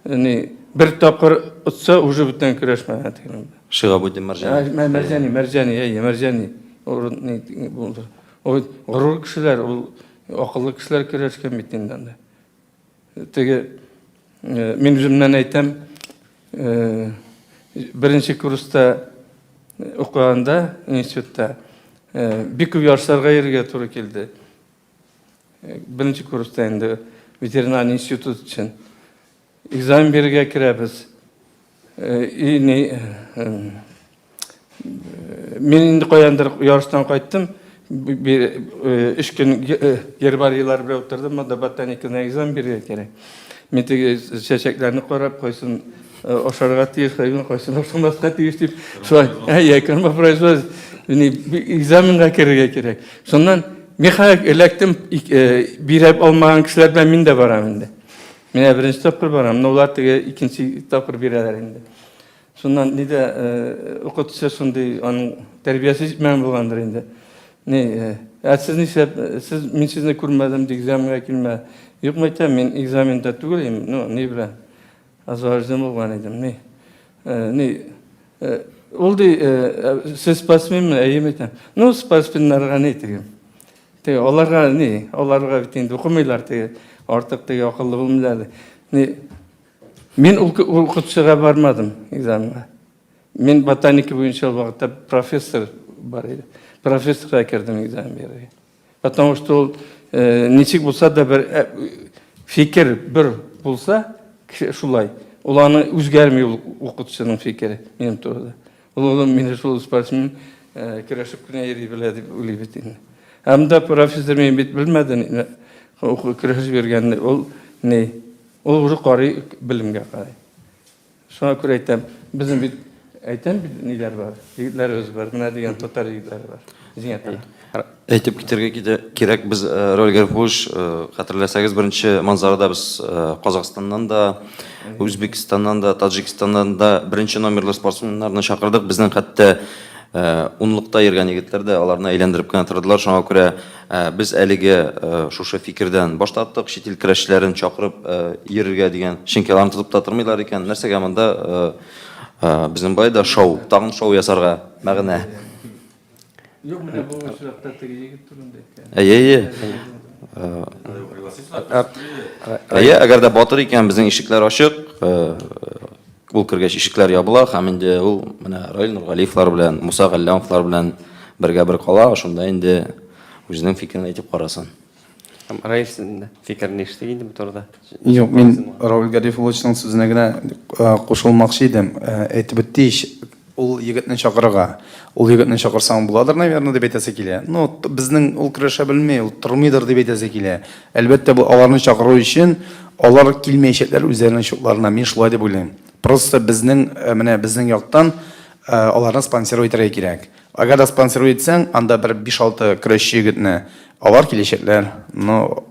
ни бер тапкыр отса, уже бүтән көрәшмәгән дигән. Шигабуддин Мәрҗани. Мәрҗани, Мәрҗани, әйе, Мәрҗани. Ул ни булды. Ул горур кешеләр, ул акыллы кешеләр көрәшкән бит инде анда. Теге мин үземнән әйтәм, беренче курста укыганда институтта бик күп ярышларга йөрергә туры килде. Беренче курста инде ветеринар институт өчен экзамен бирергә керәбез. И ни мин инде каяндыр ярыштан кайттым. Өч көн гербарийлар белән утырдым, монда ботаникадан экзамен бирергә кирәк. Мин теге чәчәкләрне карап, кайсын ашарга тиеш, кайсын ашамаска тиеш дип, шулай, әйе, кормопроизводство, экзаменга керергә кирәк. Шуннан механик эләктем, биреп алмаган кешеләр белән мин дә барам инде. Менә беренче тапкыр барам, но улар теге икенче тапкыр бирәләр инде. Шуннан ни дә укытучы шундый, аның тәрбиясе җитмәгән булгандыр инде. Ни, ә сез нишләп, сез, мин сезне күрмәдем, ди, экзаменга килмә. Юк, мәйтәм, мин экзаменда түгел идем, ну, ни белән, освобожден булган идем, ни. Ни, ул ди, сез спортсменмы? Әйе, мәйтәм. Ну, спортсменнарга ни теге. Теге аларга ни, аларга бит инде укымыйлар теге, артык теге акыллы булмыйлар. Ни, мин ул укытучыга бармадым экзаменга. Мин ботаника буенча ул вакытта профессор бар иде. Профессорга кердем экзамен бирергә. Потому что ул ничек булса да бер фикер бер булса, шулай. Ул аны үзгәрми ул укытучының фикере минем турыда. Ул улым мине шул спортсмен көрәшеп кенә йөри белә дип уйлый бит инде. Ә монда профессор мин бит белмәде, көрәшеп йөргәнне. Ул ни? Ул уже карый белемгә карый. Шуңа күрә әйтәм, безнең бит әйтәм бит ниләр бар, егетләребез бар, менә дигән татар егетләре бар. Җиңә тора. Әйтеп китәргә кирәк, без Роль Гарифуллович, хәтерләсәгез, беренче манзарада без Казахстаннан да, Үзбекстаннан да, Таҗикстаннан да беренче номерлы спортсменнарны чакырдык. Безнең хәтта унлыкта йөргән егетләр дә аларны әйләндереп кенә тордылар. Шуңа күрә без әлеге шушы фикердән баш тарттык, чит ил көрәшчеләрен чакырып йөрергә дигән. Чөнки аларны тотып та тормыйлар икән. Нәрсәгә монда безнең болай да шоу, тагын шоу ясарга мәгънә? Юк, менә бу очракта теге егет турында әйткән. Әйе, әйе. Әйе, әгәр дә батыр икән, безнең ишекләр ачык. Ул кергәч ишекләр ябыла һәм инде ул менә Раил Нургалиевлар белән, Муса Галләмовлар белән бергә бер кала, шунда инде үзенең фикерен әйтеп карасын. Һәм Раил сезнең дә фикерне ишеттек инде бу турыда. Юк, мин Рауль Гарифулловичның сүзенә генә кушылмакчы идем. Әйтеп үтте ич, ул егетне чакырырга. Ул егетне чакырсаң буладыр, наверное, дип әйтәсе килә. Ну, безнең ул көрәшә белми, ул тормыйдыр дип әйтәсе килә. Әлбәттә, бу аларны чакыру өчен алар килмәячәкләр үзләренең счетларына. Мин шулай дип уйлыйм. Просто безнең, менә безнең яктан аларны спонсировать итәргә кирәк. Әгәр дә спонсировать итсәң, анда бер 5-6 көрәшче егетне, алар киләчәкләр. Но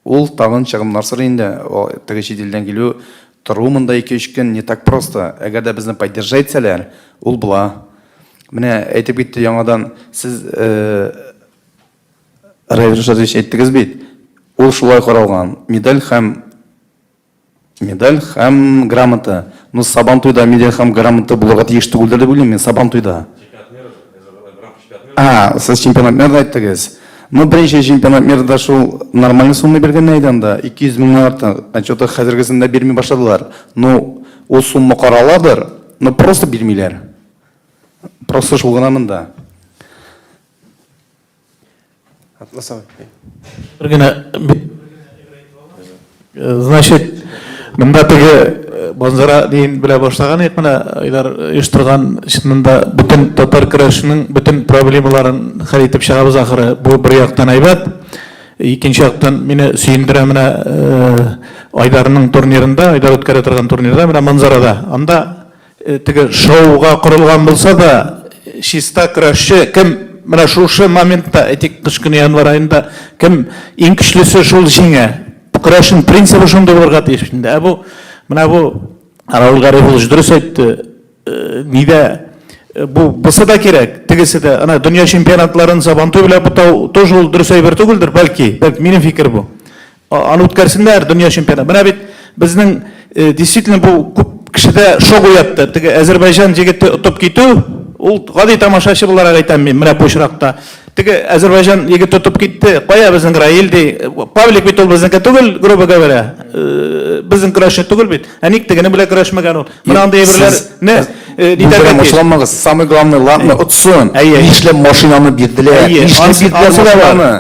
ул тагын чыгымнар сорый инде. Теге чит илдән килү, тору монда 2-3 көн не так просто. Әгәр дә безне поддержать итсәләр, ул була. Менә әйтеп китте яңадан, сез Раил Рашатович әйттегез бит, ул шулай каралган. Медаль һәм Медаль һәм грамота. Ну, Сабантуйда медаль һәм грамота булырга тиеш түгелдер дип уйлыйм мин, Сабантуйда. А, сез чемпионат мира әйттегез. Ну, беренче чемпионат мирада шул нормальный сумма биргәннәр иде анда, 200 меңнән артык. Ә что-то хәзергесендә бирми башладылар. Ну, ул сумма караладыр, но просто бирмиләр. Просто шул гына монда. Атлас абый. Бер генә Значит, монда теге э, Манзара дин белә башлаган идек менә Айдар оештырган чыннан да бөтен татар көрәшенең бөтен проблемаларын хәл итеп чыгабыз ахыры. Бу бер яктан әйбәт. Икенче яктан мине сөендерә менә э, Айдарның турнирында, Айдар үткәрә торган турнирда менә Манзарада. Анда Теге шоуга корылган булса да, чиста көрәшче кем менә шушы моментта, әйтик, кыш көне январь аенда кем иң көчлесе шул җиңә. Көрәшнең принцибы шундый булырга тиеш инде. Ә бу менә бу Рауль Гарифуллович дөрес әйтте. Нидә бу бусы да кирәк, тегесе дә. Ана дөнья чемпионатларын Сабантуй белән бутау тоже ул дөрес әйбер түгелдер, бәлки. Бәлки минем фикер бу. Аны үткәрсеннәр, дөнья чемпионаты. Менә бит безнең э, действительно бу күп кешедә шок уятты. Теге Әзербайҗан егете отып китү, ул гади тамашачы буларак әйтәм мин, менә бу очракта. Теге Әзербайҗан егете отып китте. Кая безнең Раил ди. Павлик бит ул безнеке түгел, грубо говоря. Э, безнең көрәшче түгел бит. Ә ник тегене белән көрәшмәгән ул? Менә андый әйберләрне э, нитәргә тиеш. Ачуланмагыз. Самый главный, ладно, отсын. Нишләп машинаны бирделәр? Нишләп бирделәр машинаны?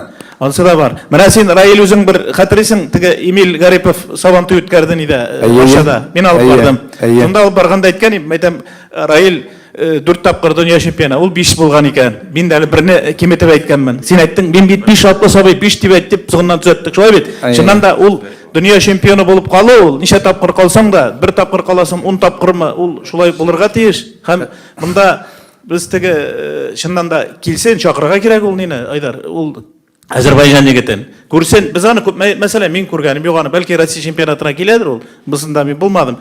Анысы да бар. Менә син, Раил, үзең бер хәтерлисең, теге Эмиль Гарипов Сабантуй үткәрде нидә, э, Арчада. Мин алып бардым. Шунда алып барганда әйткән идем, әйтәм, Раил э, дүрт тапкыр дөнья чемпионы, ул биш булган икән. Мин дә әле берне киметеп әйткәнмен. Син әйттең, мин бит биш атлы сабый, биш дип әйт дип, соңыннан төзәттек. Шулай бит? Чыннан да ул дөнья чемпионы булып калу, ул ничә тапкыр калсаң да, бер тапкыр каласың, ун тапкырмы, ул шулай булырга тиеш. Һәм монда Без теге э, чыннан да килсен, чакырырга кирәк ул нине, Айдар, ул Әзербайҗан егетен. Күрсен, без аны күп, мәсәлән, мин күргәнем юк аны, бәлки Россия чемпионатына киләдер ул, бусында мин булмадым.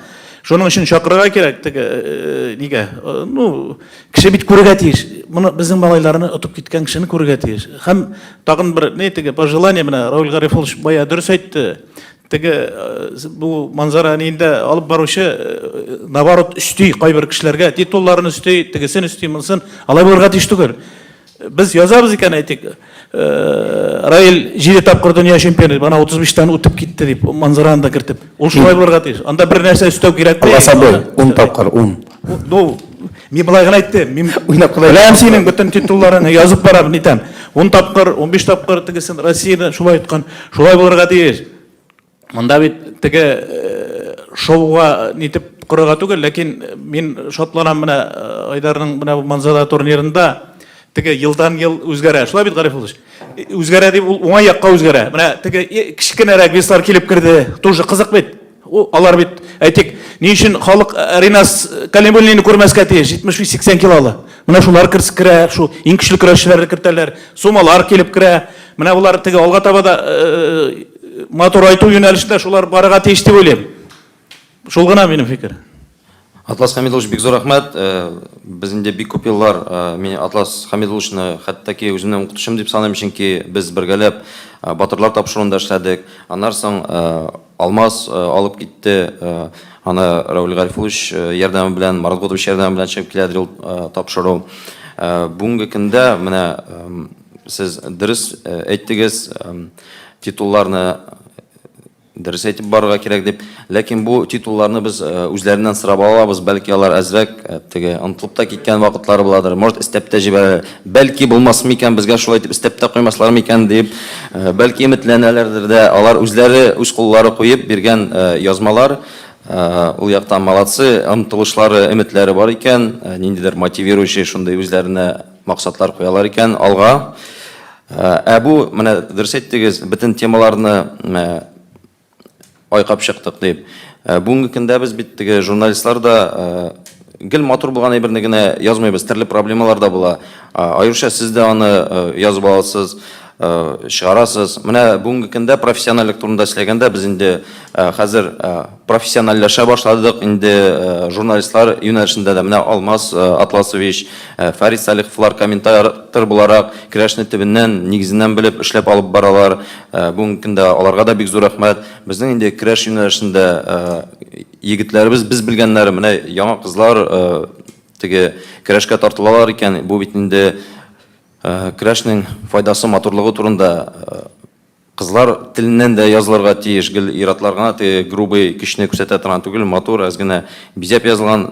Шуның өчен чакырырга кирәк теге э, нигә? Э, ну, кеше бит күрергә тиеш. Моны безнең малайларны отып киткән кешене күрергә тиеш. Һәм тагын бер ни теге пожелание менә Рауль Гарифуллович бая дөрес әйтте. Теге э, бу манзара инде алып баручы э, наоборот өсти кайбер кешеләргә титулларын өсти, тегесен өсти, монысын. Алай булырга тиеш түгел. Без язабыз икән, әйтик, э, Раил 7 тапкыр дөнья чемпионы, ана 35-тән үтеп китте дип, манзараны да кертеп. Ул шулай булырга тиеш. Анда бер нәрсә өстәү кирәк. Алла сабый, 10 тапкыр, 10. Ну, мин былай гына әйттем. Мин уйнап кына. Беләм синең бөтен титулларыңны язып барам, нитәм. 10 тапкыр, 15 тапкыр тегесен Россияне шулай откан. Шулай булырга тиеш. Монда бит теге э, шоуга нитеп корырга түгел, ләкин мин шатланам менә э, Айдарның менә бу Манзара турнирында теге елдан ел үзгәрә. Шулай бит, Гарифуллович? Э, үзгәрә дип ул уңай якка үзгәрә. Менә теге кечкенәрәк веслар килеп керде. Тоже кызык бит. Алар бит, әйтик, ни өчен халык Ринас Калимуллинны күрмәскә тиеш? 75-80 килолы. Менә шулар керә, шул иң көчле көрәшчеләрне кертәләр. Сумалар килеп керә. Менә болар теге алга таба да матурайту юнәлешендә шулар барырга тиеш дип уйлыйм. Шул гына минем фикер. Атлас Хәмидуллович, бик зур рәхмәт. Без инде бик күп еллар мин Атлас Хәмидулловичны хәтта ки үземнең укытучым дип саныйм, чөнки без бергәләп Батырлар тапшыруында эшләдек. Аннан соң Алмаз алып китте, аны Равил Гарифуллович ярдәме белән, Марат Готович ярдәме белән чыгып киләдер ул тапшыру. Бүгенге көндә менә сез дөрес әйттегез, титулларны дөрес әйтеп барырга кирәк дип. Ләкин бу титулларны без үзләреннән сорап ала алабыз, бәлки алар әзрәк теге онытылып та киткән вакытлары буладыр, может өстәп тә җибәрәләр. Бәлки булмас микән, безгә шулай итеп өстәп тә куймаслар микән дип, бәлки өметләнәләрдер дә, алар үзләре үз куллары куеп биргән язмалар, ул яктан молодцы, омтылышлары, өметләре бар икән, ниндидер мотивирующий шундый үзләренә максатлар куялар икән алга. Ә бу, менә дөрес әйттегез, бөтен темаларны айкап чыктык дип. Бүгенге көндә без бит теге журналистлар да гел матур булган әйберне генә язмыйбыз, төрле проблемалар да була. Аеруча сез дә аны язып аласыз, чыгарасыз. Менә бүгенге көндә профессиональлек турында сөйләгәндә без инде хәзер профессиональләшә башладык инде журналистлар юнәлешендә дә. Менә Алмаз Атласович, Фәрит Салиховлар комментатор буларак көрәшне төбеннән, нигезеннән белеп эшләп алып баралар. Бүгенге көндә аларга да бик зур рәхмәт. Безнең инде көрәш юнәлешендә егетләребез, без белгәннәре, менә яңа кызлар теге көрәшкә тартылалар икән, бу бит инде көрәшнең файдасы, матурлыгы турында кызлар теленнән дә язылырга тиеш. Гел ир-атлар гына теге грубый көчне күрсәтә торган түгел, матур, әз генә бизәп язылган,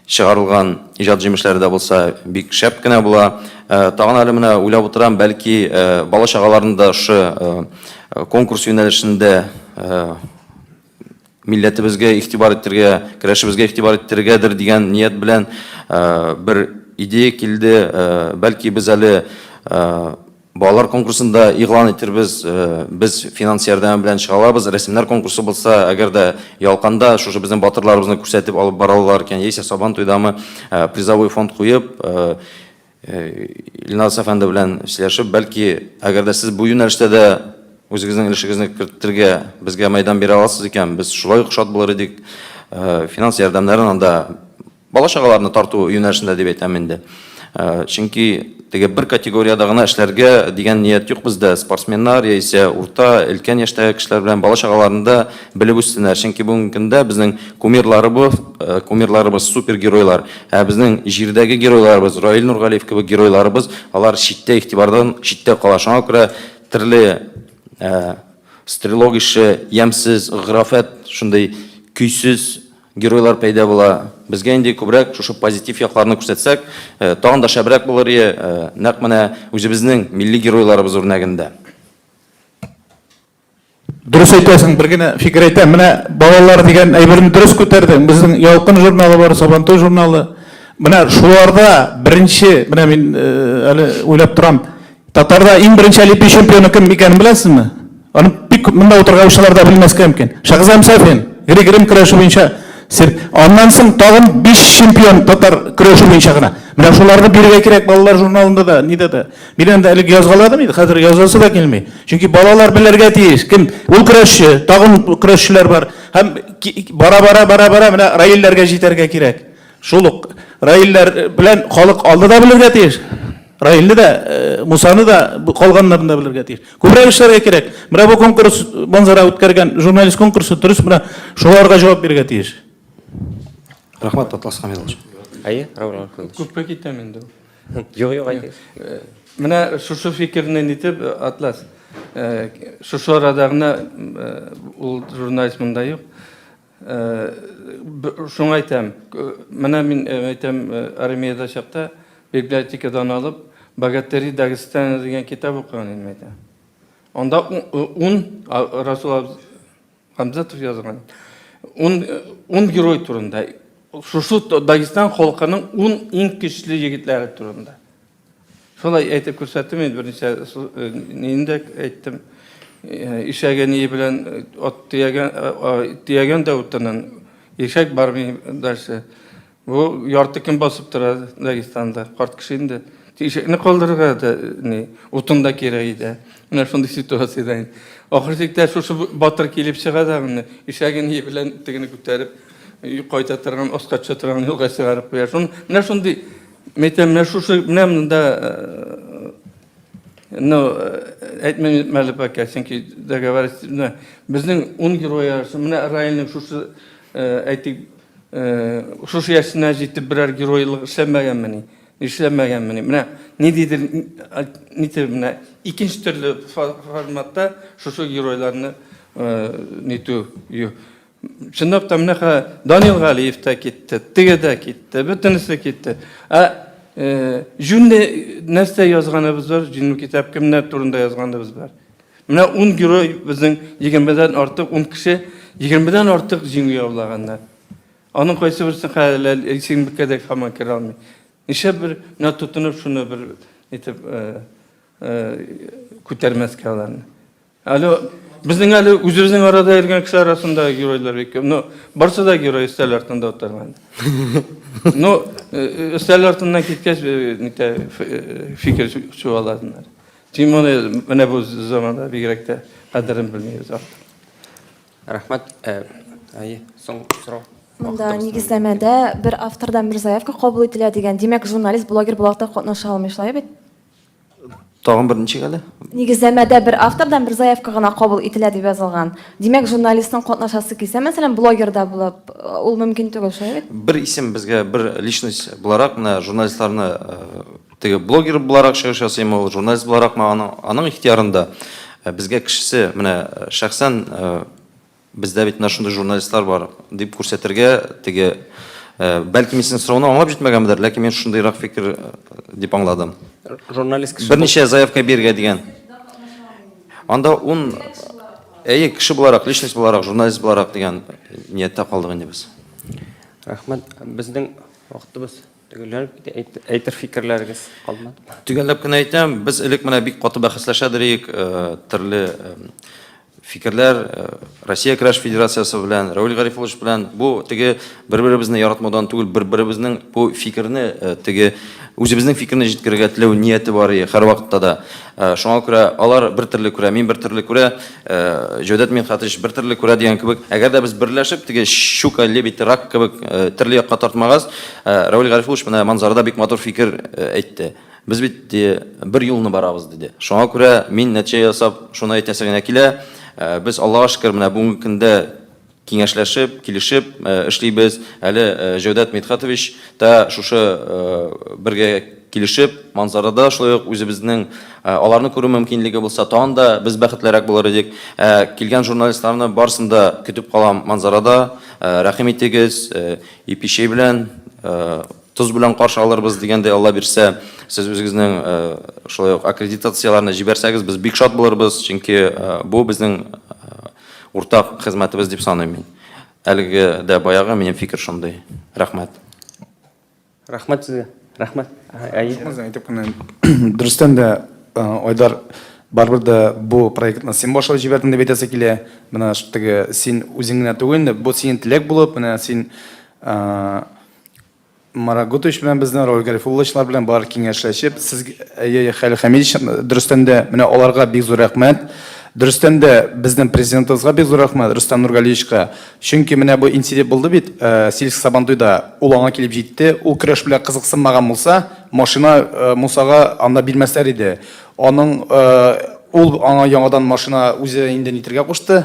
чыгарылган иҗат җимешләре дә булса, бик шәп кенә була. Тагын әле менә уйлап утырам, бәлки бала-чагаларны да шушы конкурс юнәлешендә милләтебезгә игътибар итәргә, көрәшебезгә игътибар иттерергәдер дигән ният белән бер идея килде. Бәлки без әле балалар конкурсында игълан итербез, без финанс ярдәме белән чыга алабыз. Рәсемнәр конкурсы булса, әгәр дә Ялканда шушы безнең батырларыбызны күрсәтеп алып бара алалар икән, яисә Сабантуйдамы призовой фонд куеп, Илназ әфәнде белән сөйләшеп, бәлки, әгәр дә сез бу юнәлештә дә үзегезнең өлешегезне кертергә безгә мәйдан бирә аласыз икән, без шулай ук шат булыр идек. Финанс ярдәмнәрен анда бала-чагаларны тарту юнәлешендә дип әйтәм инде. Чөнки теге бер категориядә гына эшләргә дигән ният юк бездә. Спортсменнар яисә урта, өлкән яшьтәге кешеләр белән бала-чагаларны да белеп үссеннәр. Чөнки бүгенге көндә безнең кумирларыбыз, кумирларыбыз супергеройлар. Ә безнең җирдәге геройларыбыз, Раил Нургалиев кебек геройларыбыз, алар читтә, игътибардан читтә кала. Шуңа күрә төрле стрелок ише ямьсез, графәт, шундый көйсез геройлар пәйда була. Безгә инде күбрәк шушы позитив якларны күрсәтсәк, тагын да шәбрәк булыр ие, нәкъ менә үзебезнең милли геройларыбыз үрнәгендә. Дөрес әйтәсең, бер генә фикер әйтәм. Менә балалар дигән әйберне дөрес күтәрдең. Безнең Ялкын журналы бар, Сабантуй журналы. Менә шуларда беренче, менә мин әле уйлап торам, татарда иң беренче олимпия чемпионы кем икәнен беләсезме? Аны бик күп монда утыргаучылар да белмәскә мөмкин. Шәгъзам Сафин, грек-рим көрәше буенча. Аннан соң тагын 5 чемпион татар көрәше буенча гына. Менә шуларны бирергә кирәк балалар журналында да, нидә дә. Мин анда элек язгаладым инде, хәзер язасы да килми. Чөнки балалар белергә тиеш, кем ул көрәшче, тагын көрәшчеләр бар. Һәм бара-бара, бара-бара менә Раилләргә җитәргә кирәк. Шул ук Раилләр белән халык алды да белергә тиеш. Раилне дә, э, Мусаны да, калганнарын да белергә тиеш. Күбрәк эшләргә кирәк. Менә бу конкурс Манзара үткәргән журналист конкурсы дөрес менә шуларга җавап бирергә тиеш. Рәхмәт, Атлас Хамилович. Әйе, Раул Аркадьевич. Күпкә китәм инде. Юк, юк, әйтегез. Э, менә шушы фикерне нитеп, э, Атлас, шушы арада гына ул журналист монда юк. Шуңа әйтәм, менә мин әйтәм, армиядә чакта библиотекадан алып, Богатыри Дагестана дигән китап укыган идем әйтәм. Анда ун, Расул Гамзатов язган, ун герой турында, шушы Дагестан халкының ун иң көчле егетләре турында. Шулай әйтеп күрсәттем инде берничә ниен дә әйттем. Ишәге ние белән ат төягән, төягән дә утынын. Ишәк бармый дальше. Бу ярты көн басып тора Дагестанда, карт кеше инде. Ишәкне калдырырга да ни, утын да кирәк иде. Менә шундый ситуациядә инде. Ахыр чиктә шушы батыр килеп чыга да, менә ишәге ние белән тегене күтәреп кайта торган, аска төшә торган юлга чыгарып куя. Шун, менә шундый Мәйтәм, менә шушы, менә монда, ну, әйтмим әле пока, чөнки договориться, менә безнең ун герой арасы, менә Раилнең шушы, әйтик, шушы яшенә җитеп берәр геройлык эшләмәгәнмени? Эшләмәгәнмени? Менә ниндидер, нитер, менә икенче төрле форматта шушы геройларны нитү. Чынлап та менә Данил Галиев та китте, теге дә китте, бөтенесе китте. Ә җүнле нәрсә язганыбыз бар, җүнле китап кемнәр турында язганыбыз бар. Менә 10 герой безнең 20-дән артык 10 кеше 20-дән артык җиңү яулаганнар. Аның кайсы берсе хәләл исемлеккә дә һаман керә алмый. Нишләп бер менә тотынып шуны бер итеп күтәрмәскә аларны. Әле безнең әле үзебезнең арада йөргән кеше арасында геройлар бик күп. Ну, барсы да герой өстәл артында утырган. Ну, өстәл артыннан киткәч, нитә фикер чуаладылар. Тем более, менә бу заманда бигрәк тә кадерен белмибез артык. Рәхмәт. Әйе, соң сорау. Монда нигезләмәдә бер автордан бер заявка кабул ителә дигән. Димәк, журналист, блогер буларак та катнаша алмый, шулай бит? Тагын бер ничек әле? Нигезләмәдә бер автордан бер заявка гына кабул ителә дип язылган. Димәк, журналистның катнашасы килсә, мәсәлән, блогер да булып, ул мөмкин түгел, шулай бит? Бер исем безгә, бер личность буларак, менә журналистларны теге блогер буларак чыгыш ясыймы ул, журналист буларакмы, аның, аның ихтыярында. Безгә кешесе, менә шәхсән бездә бит менә шундый журналистлар бар дип күрсәтергә теге Бәлки мин сезнең сорауны аңлап җитмәгәнмедер, ләкин мин шундыйрак фикер дип аңладым. Журналист кеше. Берничә заявка бирергә дигән. Анда ун әйе, кеше буларак, личность буларак, журналист буларак дигән нияттә калдык инде без. Рәхмәт. Безнең вакытыбыз төгәлләнеп китә. Әйтер фикерләрегез калмады. Төгәлләп кенә әйтәм, без элек менә бик каты бәхәсләшәдер идек, төрле фикерләр Россия көрәш федерациясе белән, Равил Гарифуллович белән бу теге бер-беребезне яратмаудан түгел, бер-беребезнең бу фикерне теге үзебезнең фикерне җиткерергә теләү нияте бар иде һәрвакытта да. Шуңа күрә алар бер төрле күрә, мин бер төрле күрә, Җәүдәт Минхатович бер төрле күрә дигән кебек. Әгәр дә без берләшеп, теге щука, лебедь, рак кебек төрле якка тартмагаз, Равил Гарифуллович менә Манзарада бик матур фикер әйтте. Без бит ди, бер юлны барабыз, диде. Шуңа күрә мин нәтиҗә ясап, шуны әйтәсе генә килә, без, Аллага шөкер, менә бүгенге көндә киңәшләшеп, килешеп эшлибез. Әле Җәүдәт Мидхәтович та шушы бергә килешеп, Манзарада шулай ук үзебезнең аларны күрү мөмкинлеге булса, тагын да без бәхетлерәк булыр идек. Ә килгән журналистларны барысын да көтеп калам Манзарада. Рәхим итегез, ипи чәй белән. Тоз белән каршы алырбыз дигәндәй, Алла бирсә, сез үзегезнең шулай ук аккредитацияләрне җибәрсәгез, без бик шат булырбыз, чөнки бу безнең уртак хезмәтебез дип саныйм мин. Әлеге дә баягы минем фикер шундый. Рәхмәт. Рәхмәт сезгә. Рәхмәт. Әйе. Әйтеп кенә, дөрестән дә, Айдар, барыбер дә бу проектны син башлап җибәрдең дип әйтәсе килә. Менә теге син үзең генә түгел инде, бу синең теләк булып, менә син Марат Гутович белән безнең, Равил Гарифулловичлар белән бар киңәшләшеп, сез, әйе, Хәлил Хәмидович, дөрестән дә, менә аларга бик зур рәхмәт. Дөрестән дә, безнең президентыбызга бик зур рәхмәт, Рөстәм Нургалиевичка. Чөнки менә бу инцидент булды бит, Сельский Сабантуйда, ул аңа килеп җитте. Ул көрәш белән кызыксынмаган булса, машина Мусага анда бирмәсләр иде. Аның, ул аңа яңадан машина үзе инде нитергә кушты.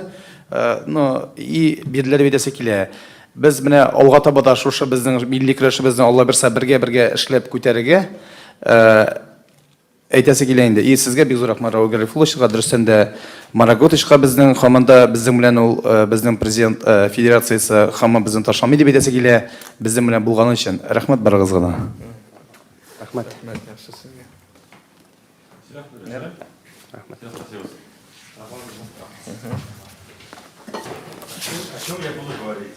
Ну, и бирделәр дип әйтәсе килә. Без менә алга таба да шушы безнең милли көрәшебезне Алла бирсә бергә-бергә эшләп күтәрергә әйтәсе килә инде. И сезгә бик зур рәхмәт, Равил Гарифулловичка, дөрестән дә Мараготычка безнең һаман да безнең белән ул безнең президент федерациясе һаман безне ташламый дип әйтәсе килә, безнең белән булганы өчен. Рәхмәт барыгызга да. Рәхмәт. Рәхмәт, яхшы сезгә. Рәхмәт. О чем я буду говорить?